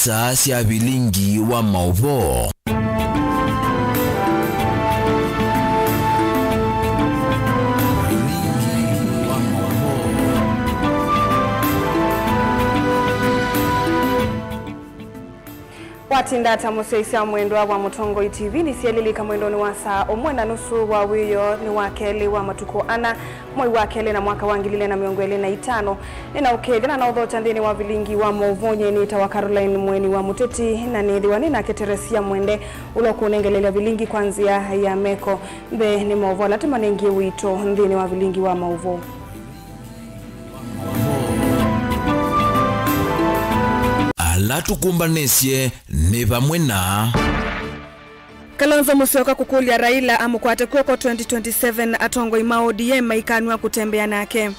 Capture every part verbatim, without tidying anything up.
Saa sya vilingi wa maũvoo. Vilingi wa maũvoo. Watinda ata mũsyaĩĩsya mwendwa wa Mũtongoi T V? Nĩsyelilika mwendonĩ wa saa ũmwe na nusu wa wĩoo nĩ wa kelĩ wa matukũ ana, mwei wa kelĩ na mwaka wa ngili ilĩ na mĩongo ĩlĩ na itano. Nĩnaũkethya na naũthokya nthĩnĩ wa vilingi wa maũvoo. Nyie nĩtawa Caroline Mweni wa Mũteti, na nĩthĩwa nĩ nake Teresia Mwende, ũla ũkũnengelelya vilingi kwa nzĩa ya meko. Mbee nĩ maũvoo ala tũmanengie ũito nthĩnĩ wa vilingi wa maũvoo. Ala tũkũmbanĩsye nĩ vamwe na Kalonzo Musyoka kũkũlya Raila amũkwate kw'oko twenty twenty-seven, atongoi ma O D M maikanw'a kũtembea nake.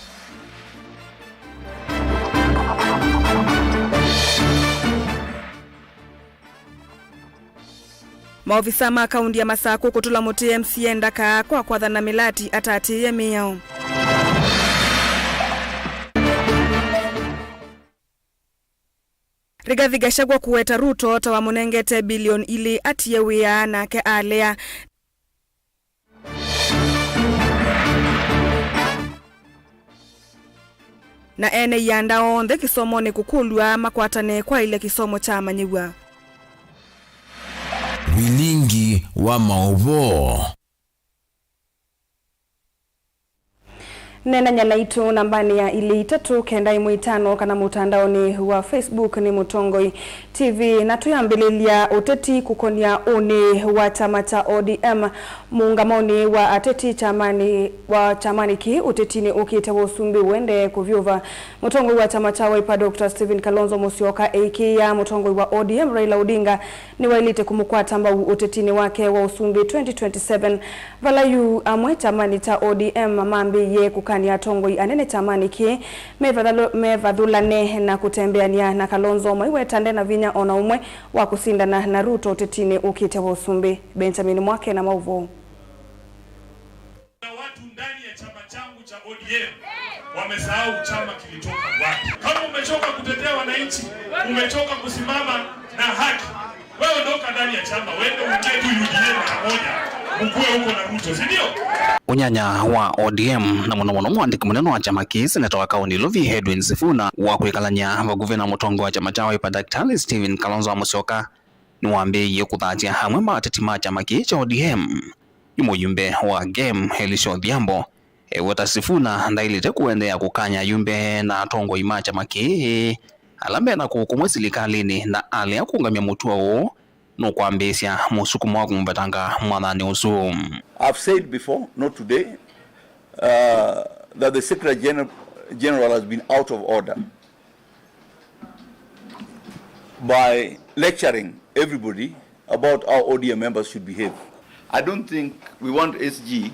Maovisa ma kaunti ya Masakũ kũtũla mũtĩ M C A ndaka kwa kwathana mĩlati atatĩĩe mĩao. Rigathi Gachagua kũweta Ruto ta wamũnengete bilioni ilĩ atie wĩa nake alea. Na ene ianda onthe kĩsomonĩ kũkũlw'a makwatane kwaĩlya kĩsomo kya amanyĩw'a. Vilingi wa maũvoo. Neenany'a naitũ nambanĩ ya ilĩ itatũ kenda ĩmwe itano kana mũtandaonĩ wa Facebook nĩ Mũtongoi T V. Na twĩambĩlĩlya ũteti kũkonya ũnĩ wa kyama kya O D M. Mũũngamonĩ wa ateti kyamanĩ, wa kyamanĩ kĩĩ ũtetinĩ ũkĩte wa ũsumbĩ ũendee kũvyũva. Mũtongoi wa kyama kya Wiper Doctor Stephen Kalonzo Musyoka eĩkĩĩa mũtongoi wa O D M Raila Odinga nĩwaĩlĩte kũmũkwata mbau ũtetinĩ wake wa ũsumbĩ twenty twenty-seven, vala yu amwe kyamanĩ kya O D M mambĩĩie kũkany'a atongoi anene kyamanĩ kĩĩ mevathalu-, mevathũlane na kũtembeanĩa na Kalonzo maiweta nde na vinya o na ũmwe wa kũsindana na Ruto ũtetinĩ ũkĩte wa ũsumbĩ. Benjamin Mwake na maũvoo. Kuna watu ndani ya chama changu cha O D M wamesahau chama kilitoka wapi. Kama umechoka kutetea wananchi, umechoka kusimama na haki, wewe ondoka ndani ya chama, uende uingie tu U D A mara moja, mkue huko na Ruto, si ndio? Ũnyanya wa O D M na mũno mũno mwandĩki mũnene wa kyama kĩĩ, seneta wa kaũnti Ilovi Edwin Sifuna, wa kwĩkalany'a vakuvĩ na mũtongoi wa kyama kya Wiper Daktari Stephen Kalonzo wa Musyoka, nĩwambĩĩie kũthatya amwe ma ateti ma kyama kĩĩ kya O D M. Yu mũyumbe wa Gem, Elisha Odhiambo, eweta Sifuna ndaĩlĩte kũendeea kũkany'a ayumbe na atongoi ma kyama kĩĩ ala mena kũũ kũmwe silikalĩnĩ, na alea kũũngamya mũtuo ũũ nũkwambĩĩsya mũsukumo wa kũmũvetanga mwathanĩ ũsu. I've said before, not today, uh, that the Secretary General, General has been out of order by lecturing everybody about how O D M members should behave. I don't think we want S G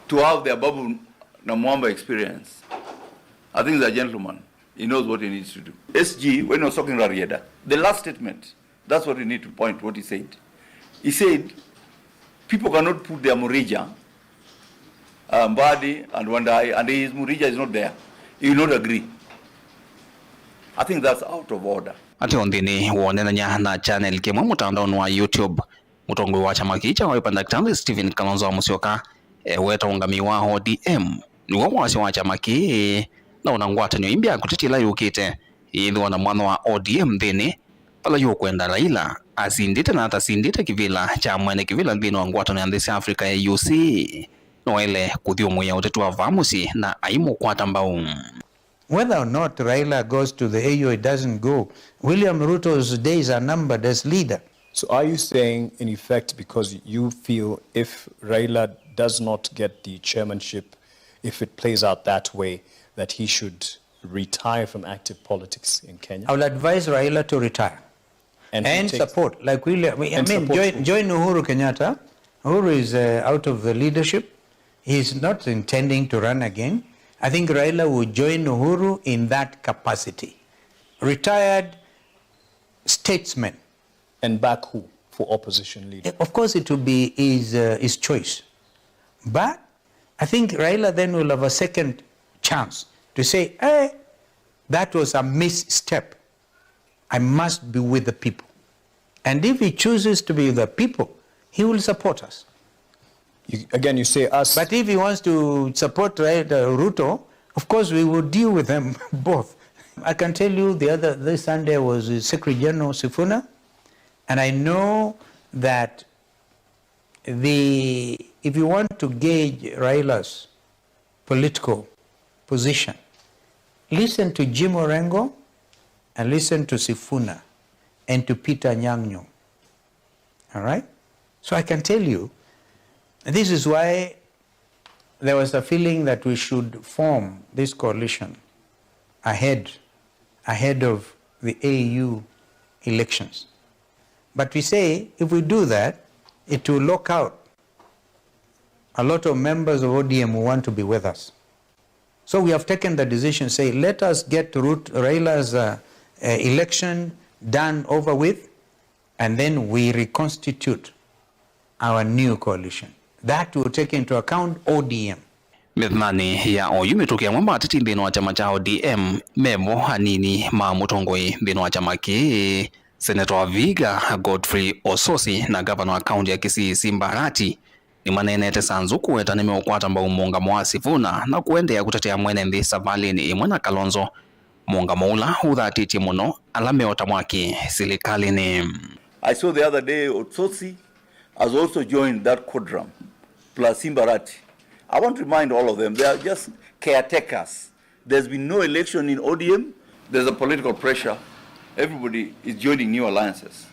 to have the Ababu Namwamba experience. I think he's a gentleman. He knows what he needs to do. S G, when he was talking to Rarieda, the last statement, that's what we need to point what he said. He said, people cannot put their Murija, uh, Mbadi and Wandayi, and his Murija is not there. He will not agree. I think that's out of order. Ateo nthĩnĩ wa ũneenany'a na channel kĩmwe mũtandaonĩ wa YouTube, mũtongoi wa kyama kĩĩ kya Wiper Daktari Stephen Kalonzo wa Musyoka eweta ũngamĩi wa O D M nĩw'o wasya wa kyama kĩĩ, na ona ngwatanĩo ĩmbya ya kũtetia ĩla yũkĩte yĩthĩwa na mwanya wa O D M nthĩnĩ, vala yũkwenda Raila asindĩte na atasindĩte kĩvĩla kya mwene kĩvĩla nthĩnĩ wa ngwatanĩo ya nthĩ sya Africa, A U C, no aĩle kũthyũmũĩa ũteti wa vaa mũsyĩ na aimũkwata mbau. Whether or not Raila goes to the A U or he doesn't go, William Ruto's days are numbered as leader. So are you saying, in effect, because you feel if Raila does not get the chairmanship, if it plays out that way, that he should retire from active politics in Kenya? I will advise Raila to retire. And he And takes support, like, William, I And mean, support join, who? join Uhuru Kenyatta. Uhuru is, uh, out of the leadership. He's not intending to run again. I think Raila will join Uhuru in that capacity. Retired statesman. And back who for opposition leader? Eh, of course, it will be his, uh, his choice. But I think Raila then will have a second chance to say, "Eh, that was a misstep." I must be with the people. And if he chooses to be with the people, he will support us. You, again, you say us. But if he wants to support, right, uh, Ruto, of course we will deal with them both. I can tell you the other, this Sunday was, uh, Secretary General Sifuna, and I know that the, if you want to gauge Raila's political position, listen to Jim Orengo and listen to Sifuna and to Peter Anyang' Nyong'o. All right? So I can tell you, this is why there was a feeling that we should form this coalition ahead, ahead of the A U elections. But we say, if we do that, it will lock out a lot of members of O D M who want to be with us. So we have taken the decision, say, let us get Rut-, Raila's, uh, uh, election done, over with, and then we reconstitute our new coalition. That will take into account O D M. Mĩthenyanĩ ya oyu mĩtũkĩ, amwe ma ateti nthĩnĩ wa kyama kya O D M mevo anini ma mũtongoi nthĩnĩ wa kyama kĩĩ, Seneta wa Vihiga Godfrey Osotsi na ngavana wa kaunti ya Kisii Simba Arati nĩmaneenete Sanzu kũweta nĩmeũkwata mbau mũũngamo wa Sifuna na kũendeea kũtetea mwene nthĩ savalĩnĩ ĩmwe na Kalonzo, mũũngamo ũla ũthatĩtye mũno ala meota mwaki silikalĩnĩ. I saw the other day Osotsi has also joined that quadrum, plus Simba Arati. I want to remind all of them, they are just caretakers. There's been no election in O D M. There's a political pressure. Everybody is joining new alliances.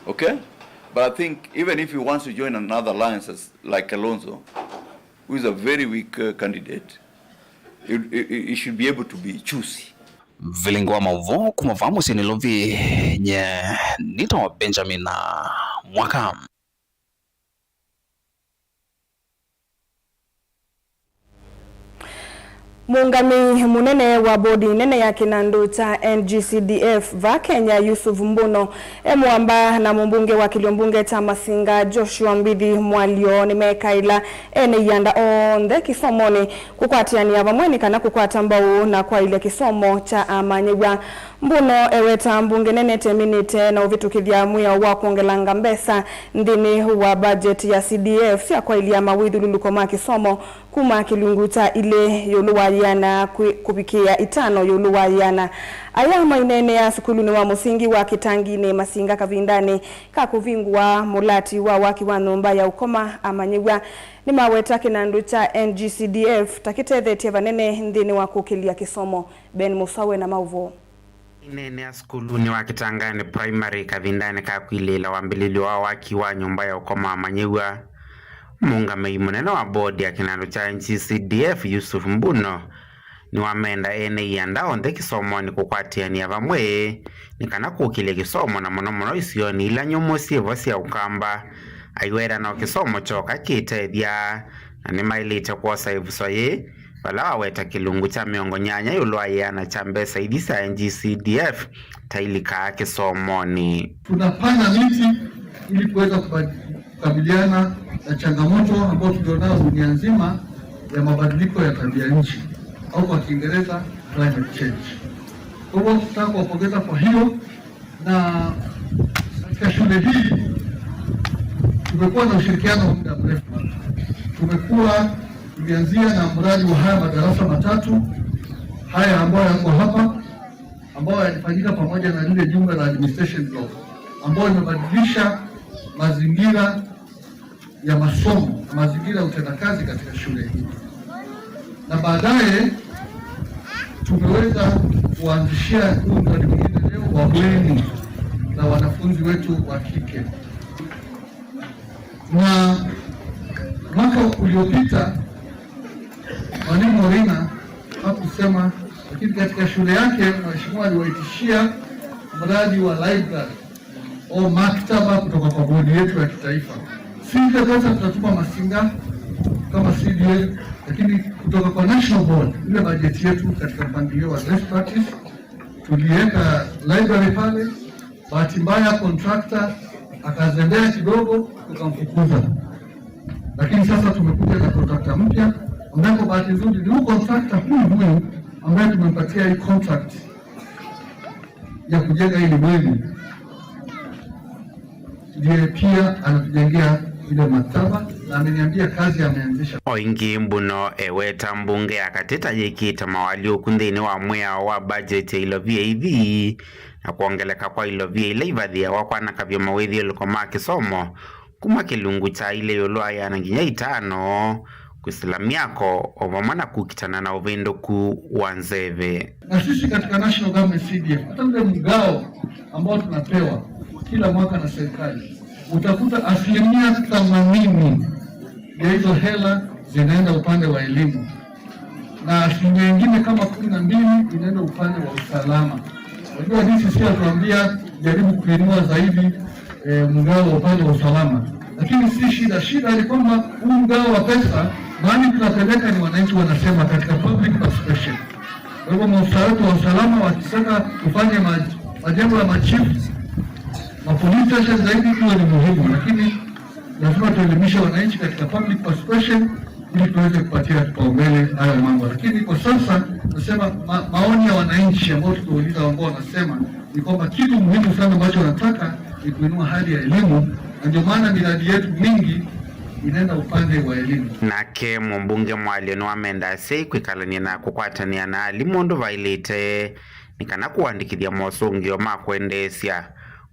Okay? But I think even if he wants to join another alliance as, like Kalonzo, who is a very weak, uh, candidate, he, he, he should be able to be choosy. Vilingi wa maũvoo kuma vaa mũsyĩ Nairobi, nye nĩtawa Benjamin Mwaka. Mũũngamĩi mũnene wa bodi nene ya kĩnandũ kya N G C D F vaa Kenya, Yusuf Mbuno, e mũamba na mũmbunge wa kĩlio mbunge kya Masinga, Joshua Mbithi Mwalio, nĩmekaĩla ene ianda onthe kĩsomonĩ kũkwatĩanĩa vamwe nĩ kana kũkwata mbau na kwaĩlya kĩsomo kya amanyĩw'a. Mbuno eweta mbunge nene ĩteminĩte na ũvĩtũkĩthya mwĩao wa kwongelanga mbesa nthĩnĩ wa budget ya C D F sya kwaĩlya mawĩthyũlũlũko ma kĩsomo kuma kĩlungu kya ilĩ ĩũlũ wa ĩana kwĩ kũvikĩĩa itano ĩũlũ wa ĩana. Aya maineenea sukulunĩ wa mũsingi wa Kĩtanginĩ Masinga kavindanĩ ka kũvingũa mũlati wa waki wa nyũmba ya ũkoma amanyĩw'a nĩmaweta kĩnandũ kya N G C D F ta kĩtethetye vanene nthĩnĩ wa kũkĩlya kĩsomo. Ben Mũswa wĩ na maũvoo. Aineenea sukulunĩ wa Kĩtanganĩ Primary kavindanĩ ka kwilĩĩla wambĩlĩlyo wa waki wa nyũmba ya ũkoma amanyĩw'a, mũũngamĩi mũnene wa bodi ya kĩnandũ kya N G C D F, Yusuf Mbuno, nĩwamenda ene ianda onthe kĩsomonĩ kũkwatĩanĩa vamwe nĩ kana kũkĩlya kĩsomo, na mũno mũno isionĩ ila nyũmũ syĩvo sya Ũkamba. Aiweta no kĩsomo kyoka kĩtethya, na nĩmaĩlĩte kwosa ĩvuso yĩĩ vala waweta kĩlungu kya mĩongo nyanya ĩũlũ wa ĩana kya mbesa ithi sya N G C D F ta ilikaa kĩsomonĩ. Tunapanda miti ili kuweza kuba-, kukabiliana na changamoto ambayo tulionao dunia nzima ya mabadiliko ya tabia nchi, au kwa Kiingereza climate change. Kwa hivyo, tunataka kuwapongeza kwa hiyo. Na katika shule hii tumekuwa na ushirikiano wa muda mrefu. Tumekuwa, tulianzia na mradi wa haya madarasa matatu haya ambayo yako hapa, ambayo yalifanyika pamoja na lile jumba la administration block, ambayo imebadilisha mazingira ya masomo na mazingira ya utendakazi katika shule hii, na baadaye tumeweza kuanzishia huu mradi mwingine leo wa bweni la wanafunzi wetu wa kike. Na mwaka uliopita Mwalimu Orina hakusema, lakini katika shule yake mheshimiwa aliwaitishia mradi wa library au maktaba kutoka kwa bodi yetu ya kitaifa. Si ile pesa tutatuma Masinga kama C D F, lakini kutoka kwa National Board, ile bajeti yetu katika mpangilio wa best practice, tuliweka library pale. Bahati mbaya contractor akazembea kidogo, tukamfukuza. Lakini sasa tumekuja na contractor mpya, ambaye kwa bahati nzuri ni huyu contractor huyu huyu ambaye tumempatia hii contract. ya kujenga hili bweni, ndiye pia anatujengea ile maktaba, na ameniambia kazi ameanzisha. O ĩngĩ, Mbuno eweta mbunge ya katĩ ta yĩkĩte mawalyũku nthĩnĩ wa mwĩao wa budget ya ilovia ithi na kwongeleka kwa ilovia ila ivathĩawa kwanakavya mawĩthyũlũko ma kĩsomo kuma kĩlungu kya ilĩ ĩũlũ wa ĩana nginya itano, kwĩsĩla myako, o vamwe na kũkitana na ũvĩndũku wa nzeve. Na sisi katika National Government C D F, hata ule mgao ambao tunapewa kila mwaka na serikali, utakuta asilimia themanini ya hizo hela zinaenda upande wa elimu, na asilimia ingine kama kumi na mbili inaenda upande wa usalama. Unajua, D C C atuambia jaribu kuinua zaidi, eh, mgao wa upande wa usalama, lakini si shida. Shida ni kwamba huu mgao wa pesa, mahali tunapeleka ni wananchi wanasema katika public participation. Kwa hivyo, maafisa wetu wa usalama wakitaka kufanya ma-, majengo ya machifu, ma police station zaidi, hiyo ni muhimu, lakini lazima tuelimishe wananchi katika public participation ili tuweze kupatia kipaumbele hayo mambo. Lakini kwa sasa nasema ma-, maoni ya wananchi ambao tukiuliza, ambao wanasema ni kwamba kitu muhimu sana ambacho wanataka ni kuinua hali ya elimu, na ndio maana miradi yetu mingi inaenda upande wa elimu. Nake mũmbunge Mwalyo nĩwamenda asyai kwĩkalany'a na kũkwatanĩa na alimũ ũndũ vaĩlĩte, nĩ kana kũandĩkĩthya mosũngĩo ma kwendeesya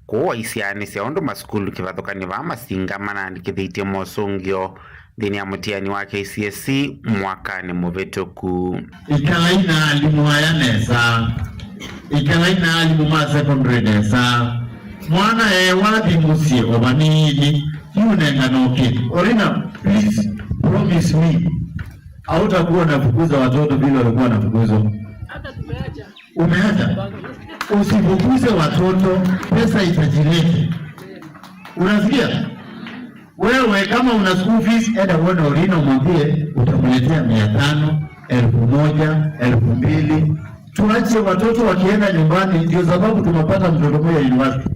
kũũ aisyaanĩsya ũndũ masukulu kĩvathũkany'o vaa Masinga manaandĩkĩthĩtye mosũngĩo nthĩnĩ ya mũtiani wa K C S E mwakanĩ mũvĩtũku. Ĩkalai na alimũ aya nesa. Ĩkalai na alimũ ma secondary nesa. Mwana eewa athi mũsyĩ o vanini, yu nengana ũkĩ. Orina, please promise me hautakuwa unafukuza watoto vile walikuwa wanafukuzwa. Umeacha? Usifukuze watoto, pesa itajilete. Unasikia? Wewe kama una school fees, enda uone Orina, umwambie utamletea mia tano, elfu moja, elfu mbili. Tuache watoto wakienda nyumbani, ndio sababu tumepata mtoto mmoja university.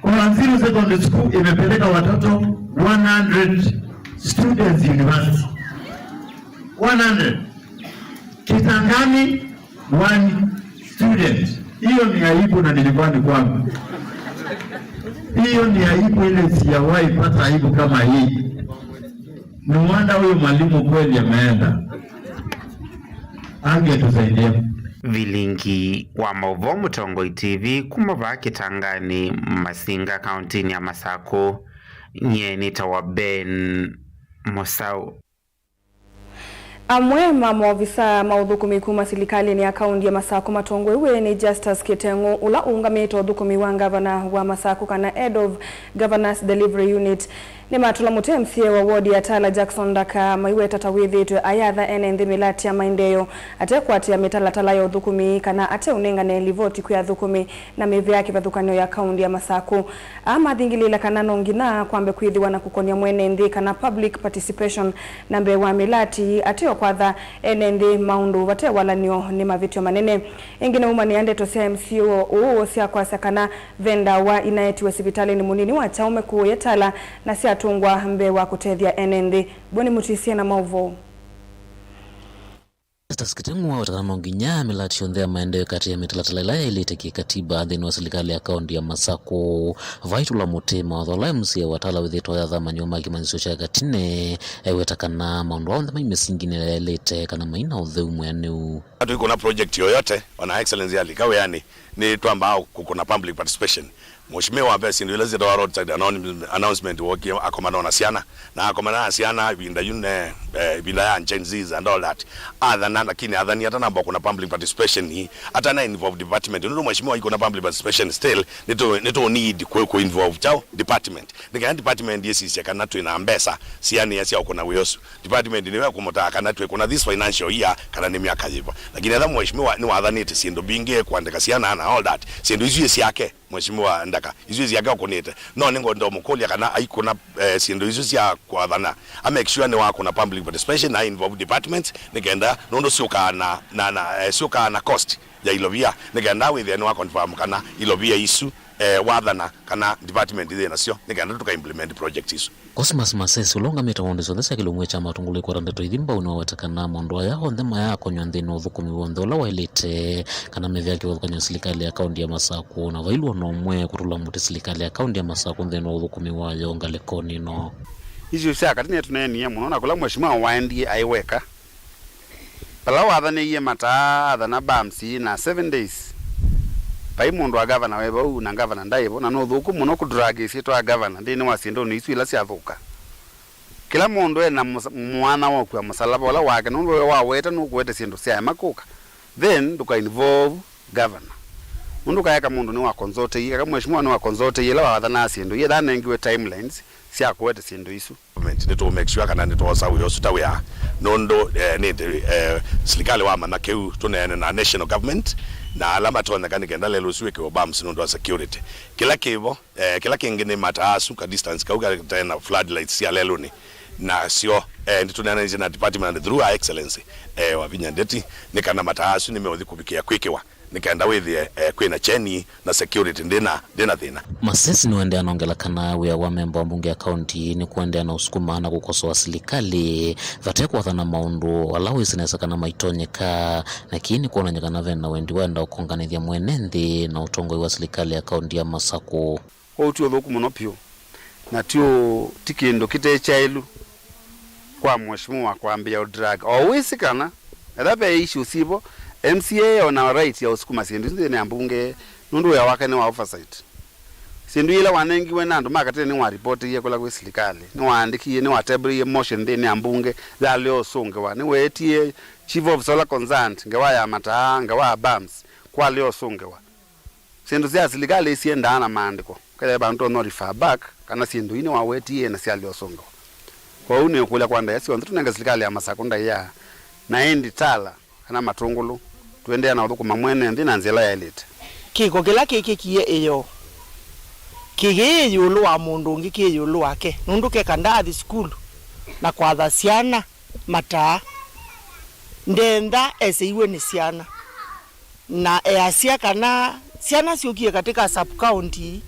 Kwa Nziru Secondary School imepeleka watoto one hundred students university. One hundred. Kitangani, one student. Hiyo ni aibu na ni nyumbani kwangu. Hiyo ni aibu ile sijawahi pata aibu kama hii. Ni wanda huyo mwalimu kweli ameenda. Angetusaidia. Vilingi wa maũvoo Mũtongoi T V kuma vaa Kĩtangani, Masinga, kaũntĩnĩ ya Masakũ. Nyie nĩtawa Ben Mũsaũ. Amwe ma maovisaa ma ũthũkũmi kuma silikalĩnĩ ya kaũntĩ ya Masakũ matongoew'e nĩ Justus Kĩteng'ũ, ũla ũũngamĩte ũthũkũmi wa ngavana wa Masakũ, kana Head of Governor's Delivery Unit, nĩmatũla mũtĩ M C A wa ward ya Tala, Jackson Ndaka, maiweta ta wĩthĩĩtwe ayatha ene nthĩ mĩlati ya maendeeo, ate kũatĩĩa mĩtalatala ya ũthũkũmi, kana ate ũnengane livoti kwĩ athũkũmi na mĩvĩa ya kĩvathũkany'o ya kaũntĩ ya Masakũ. Aa mathingĩlĩĩla kana no nginya kwambe kwĩthĩwa na kũkony'a mwene nthĩ, kana public participation, na mbee wa mĩlati, ateo kwatha ene nthĩ maũndũ vate walany'o nĩ mavĩtyo manene. Ĩngĩ nĩwumanĩa ndeto sya M C A ũũ sya kwasya kana ve ndawa inaetiwe sivitalĩnĩ mũnini wa Kyaũme kũũ Yatala na syatũngwa mbee wa kũtethya ene nthĩ. Boni Mũtisi na maũvoo. Justus Kĩteng'ũ aweta kana no nginya mĩlati yonthe ya maendeeo ĩkatĩĩa mĩtalatala ĩla yaĩlĩte kĩkatiba nthĩnĩ wa silikalĩ ya kaũntĩ ya Masakũ. Vaitũla mũtĩ mawatho ala M C A wa Tala wĩthĩĩtwe ayatha manyũmba ma kĩmanyĩsyo kya Katine, aiweta kana maũndũ onthe mai mĩsinginĩ ĩla yaĩlĩte kana maina ũtheu mwĩanĩu. Tũikũna project yoyote, ona Excellency alika wĩanĩ, nĩ twambaa kũkũna public participation. Mheshimiwa, ve syĩndũ ila syĩtawa roadside annon-, announcement, wokie akomana na syana, na akomana na syana ĩvinda yu ne, eh, ĩvinda ya Gen Zs and all that. Athana, lakini athani atanamba kũna public participation, atana involve department. Nũndũ mheshimiwa ikũna public participation still, nĩtũ, nĩtũ need kũ, kũ involve chao department. Nĩ kana departent yĩsisye kana twĩ na mbesa sianĩa sya ũkũna wĩa ũsu. Department nĩyo ĩkũmũtaa kana twĩkũna this financial year kana nĩ myaka yĩva. Lakini etha mheshimiwa nĩwathanĩte syĩndũ mbingĩ, kũandĩka syana na all that, syĩndũ isu ĩ syake, mheshimiwa Ndaka, isu ĩ syake ũkũnĩte. No nĩngwenda ũmũkũlya kana aikũna, eh, syĩndũ isu sya kwathana, a make sure nĩwakũna public participation na involve departments, nĩ kenda nũndũ syũkaa na, na, na, eh, syũkaa na cost ya ilovia, nĩ kenda wĩthĩe nĩwa confirm kana ilovia isu eh, wathana kana department yĩ nasyo nĩ kenda tũka implement project isu. Cosmas Masesi, ũla ũngamĩte wonde syonthe sya kĩlungu kya Matũngũlũ ĩkwata ndeto ithi mbau, nĩwaweta kana maũndũ aya onthe mayaakonywa nthĩnĩ wa ũthũkũmi w'onthe ũla waĩlĩte, kana methĩa kĩvathũkany'o silikalĩ ya kaũntĩ ya Masakũ, na vailũ ona ũmwe kũtũla mũtĩ silikalĩ ya kaũntĩ ya Masakũ nthĩnĩ wa ũthũkũmi wayo ngalĩkonĩ ĩno. Issues sya katĩ nĩtũneenie mũno, na kũla mheshimiwa waendie aĩ weka, vala wathanĩie mataa, athana bumps na seven days, vai mũndũ wa gavana we vau, na gavana ndaĩ vo, na nĩ ũthũku mũno kũdrag ĩsyĩtwa ya gavana nthĩnĩ wa syĩndũnĩ isu ila syathũka. Kĩla mũndũ e na mũsa-, mwanya wa ũkua mũsalaba ũla wake, nũndũ we waweta nũkũete syĩndũ syaema kũka, then ndũka involve gavana. Nũndũ kaeka mũndũ nĩwa consulteie, kaka mheshimiwa nĩwa consulteie ĩla wathanaa syĩndũ, yetha anengiwe timelines sya kũete syĩndũ isu. Government, nĩtũ make sure kana nĩtwosa wĩa ũsu ta wĩa, nũndũ, eh, nĩ, eh, silikalĩ wamanya kĩu, tũneene na national government na ala matonyeka nĩ kenda lelũ ũsu wĩkĩwe bumps nũndũ wa security. Kĩla kĩvo, eh, kĩla kĩngĩ nĩ mataa asu ka distance kau kate na floodlights sya lelũnĩ nasyo, eh, nĩtũneenanĩtye na department and through Her Excellency, eh, Wavinya Ndeti, nĩ kana mataa asu nĩmeũthi kũvikĩa kwĩkĩwa nĩ kenda wĩthĩe, eh, kwĩna kyeni na security ndĩna, ndĩna thĩna. Masesi nĩwaendeea na ongela kana wĩa wa memba wa mbunge ya kaunti nĩ kũendeea na ũsukuma na kũkosoa silikalĩ vate kwathana maũndũ ala wĩsĩ nesa kana maitonyeka, na kĩĩ nĩ kwonany'a kana ve na wendi wa enda ũkonganĩthya mwene nthĩ na ũtongoi wa silikalĩ ya kaunti ya Masakũ. Ũu ti ũthũku mũno vyũ, na ti ũ-, ti kĩndũ kĩte kyaĩlu kwa mheshimiwa kwambĩĩa ũdrag. O wĩsĩ kana etha ve issues ivo, M C A ona right ya ũsukuma syĩndũ isu nthĩnĩ ya mbunge, nũndũ wĩa wake nĩ wa oversight. Syĩndũ ila wanengiwe nĩ andũ ma katĩnĩ nĩwaripotĩie kũla kwĩ silikalĩ, nĩwaandĩkie, nĩwatembũrĩie motion nthĩnĩ ya mbunge yalea ũsũngĩwa, nĩweetie chief officer ũla concerned, ngewa ya mataa, ngewa ya bumps, kwalea ũsũngĩwa. Syĩndũ sya silikalĩ isyendaa na maandĩko. Kethĩwa vandũ tũtonya refer back kana syĩndũ ii nĩwawetie na syalea ũsũngĩwa. Kwoou nĩũkũlya kwa ndaĩa syonthe tũnenge silikalĩ ya Masakũ ndaĩa, na ĩndĩ Tala kana Matũngũlũ, tũendeea na ũthũkũma mwene nthĩ na nzĩa ĩla yaĩlĩte. Kĩko kĩla kĩkĩkie ĩyoo kĩyĩ ĩũlũ wa mũndũ ũngĩ, kĩ ĩũlũ wake, nũndũ keka ndaathi sukulu na kwatha syana mataa, ndentha eseiwe nĩ syana. Na easya kana syana syũkie katĩ ka sub county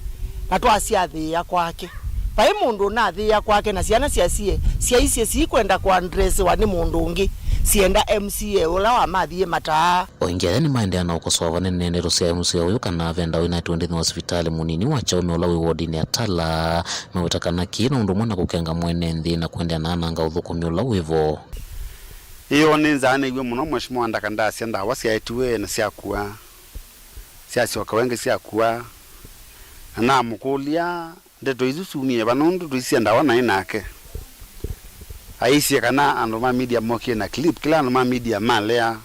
na twasyathĩĩa kwake. Vai mũndũ ũnathĩĩa kwake na syana syasie syaisye siikwenda kũandresiwa nĩ mũndũ ũngĩ, syenda M C A ũla wamathie mataa. O ĩngĩ aya nĩmaendeea na ũkosoa vanene ndeto sya M C A ũyũ kana ve ndawa inaĩtwe nthĩnĩ wa sivitalĩ mũnini wa Chaume ũla wĩ wodinĩ ya Tala, maweta kana kĩĩ na ũndũ ũmwe na kũkenga mwene nthĩ na kũendeea na ananga ũthũkũmi ũla wĩvo. Ĩyoo nĩnzaanĩw'e mũno, Mheshimiwa Ndaka ndasya ndawa syaetiwe na syakua, syasyokewa ĩngĩ syakua, na namũkũlya ndeto isu syumie va, nũndũ tũisye ndawa naĩ nake. Aisye kana andũ ma media mokie na clip, kĩla andũ ma media malea,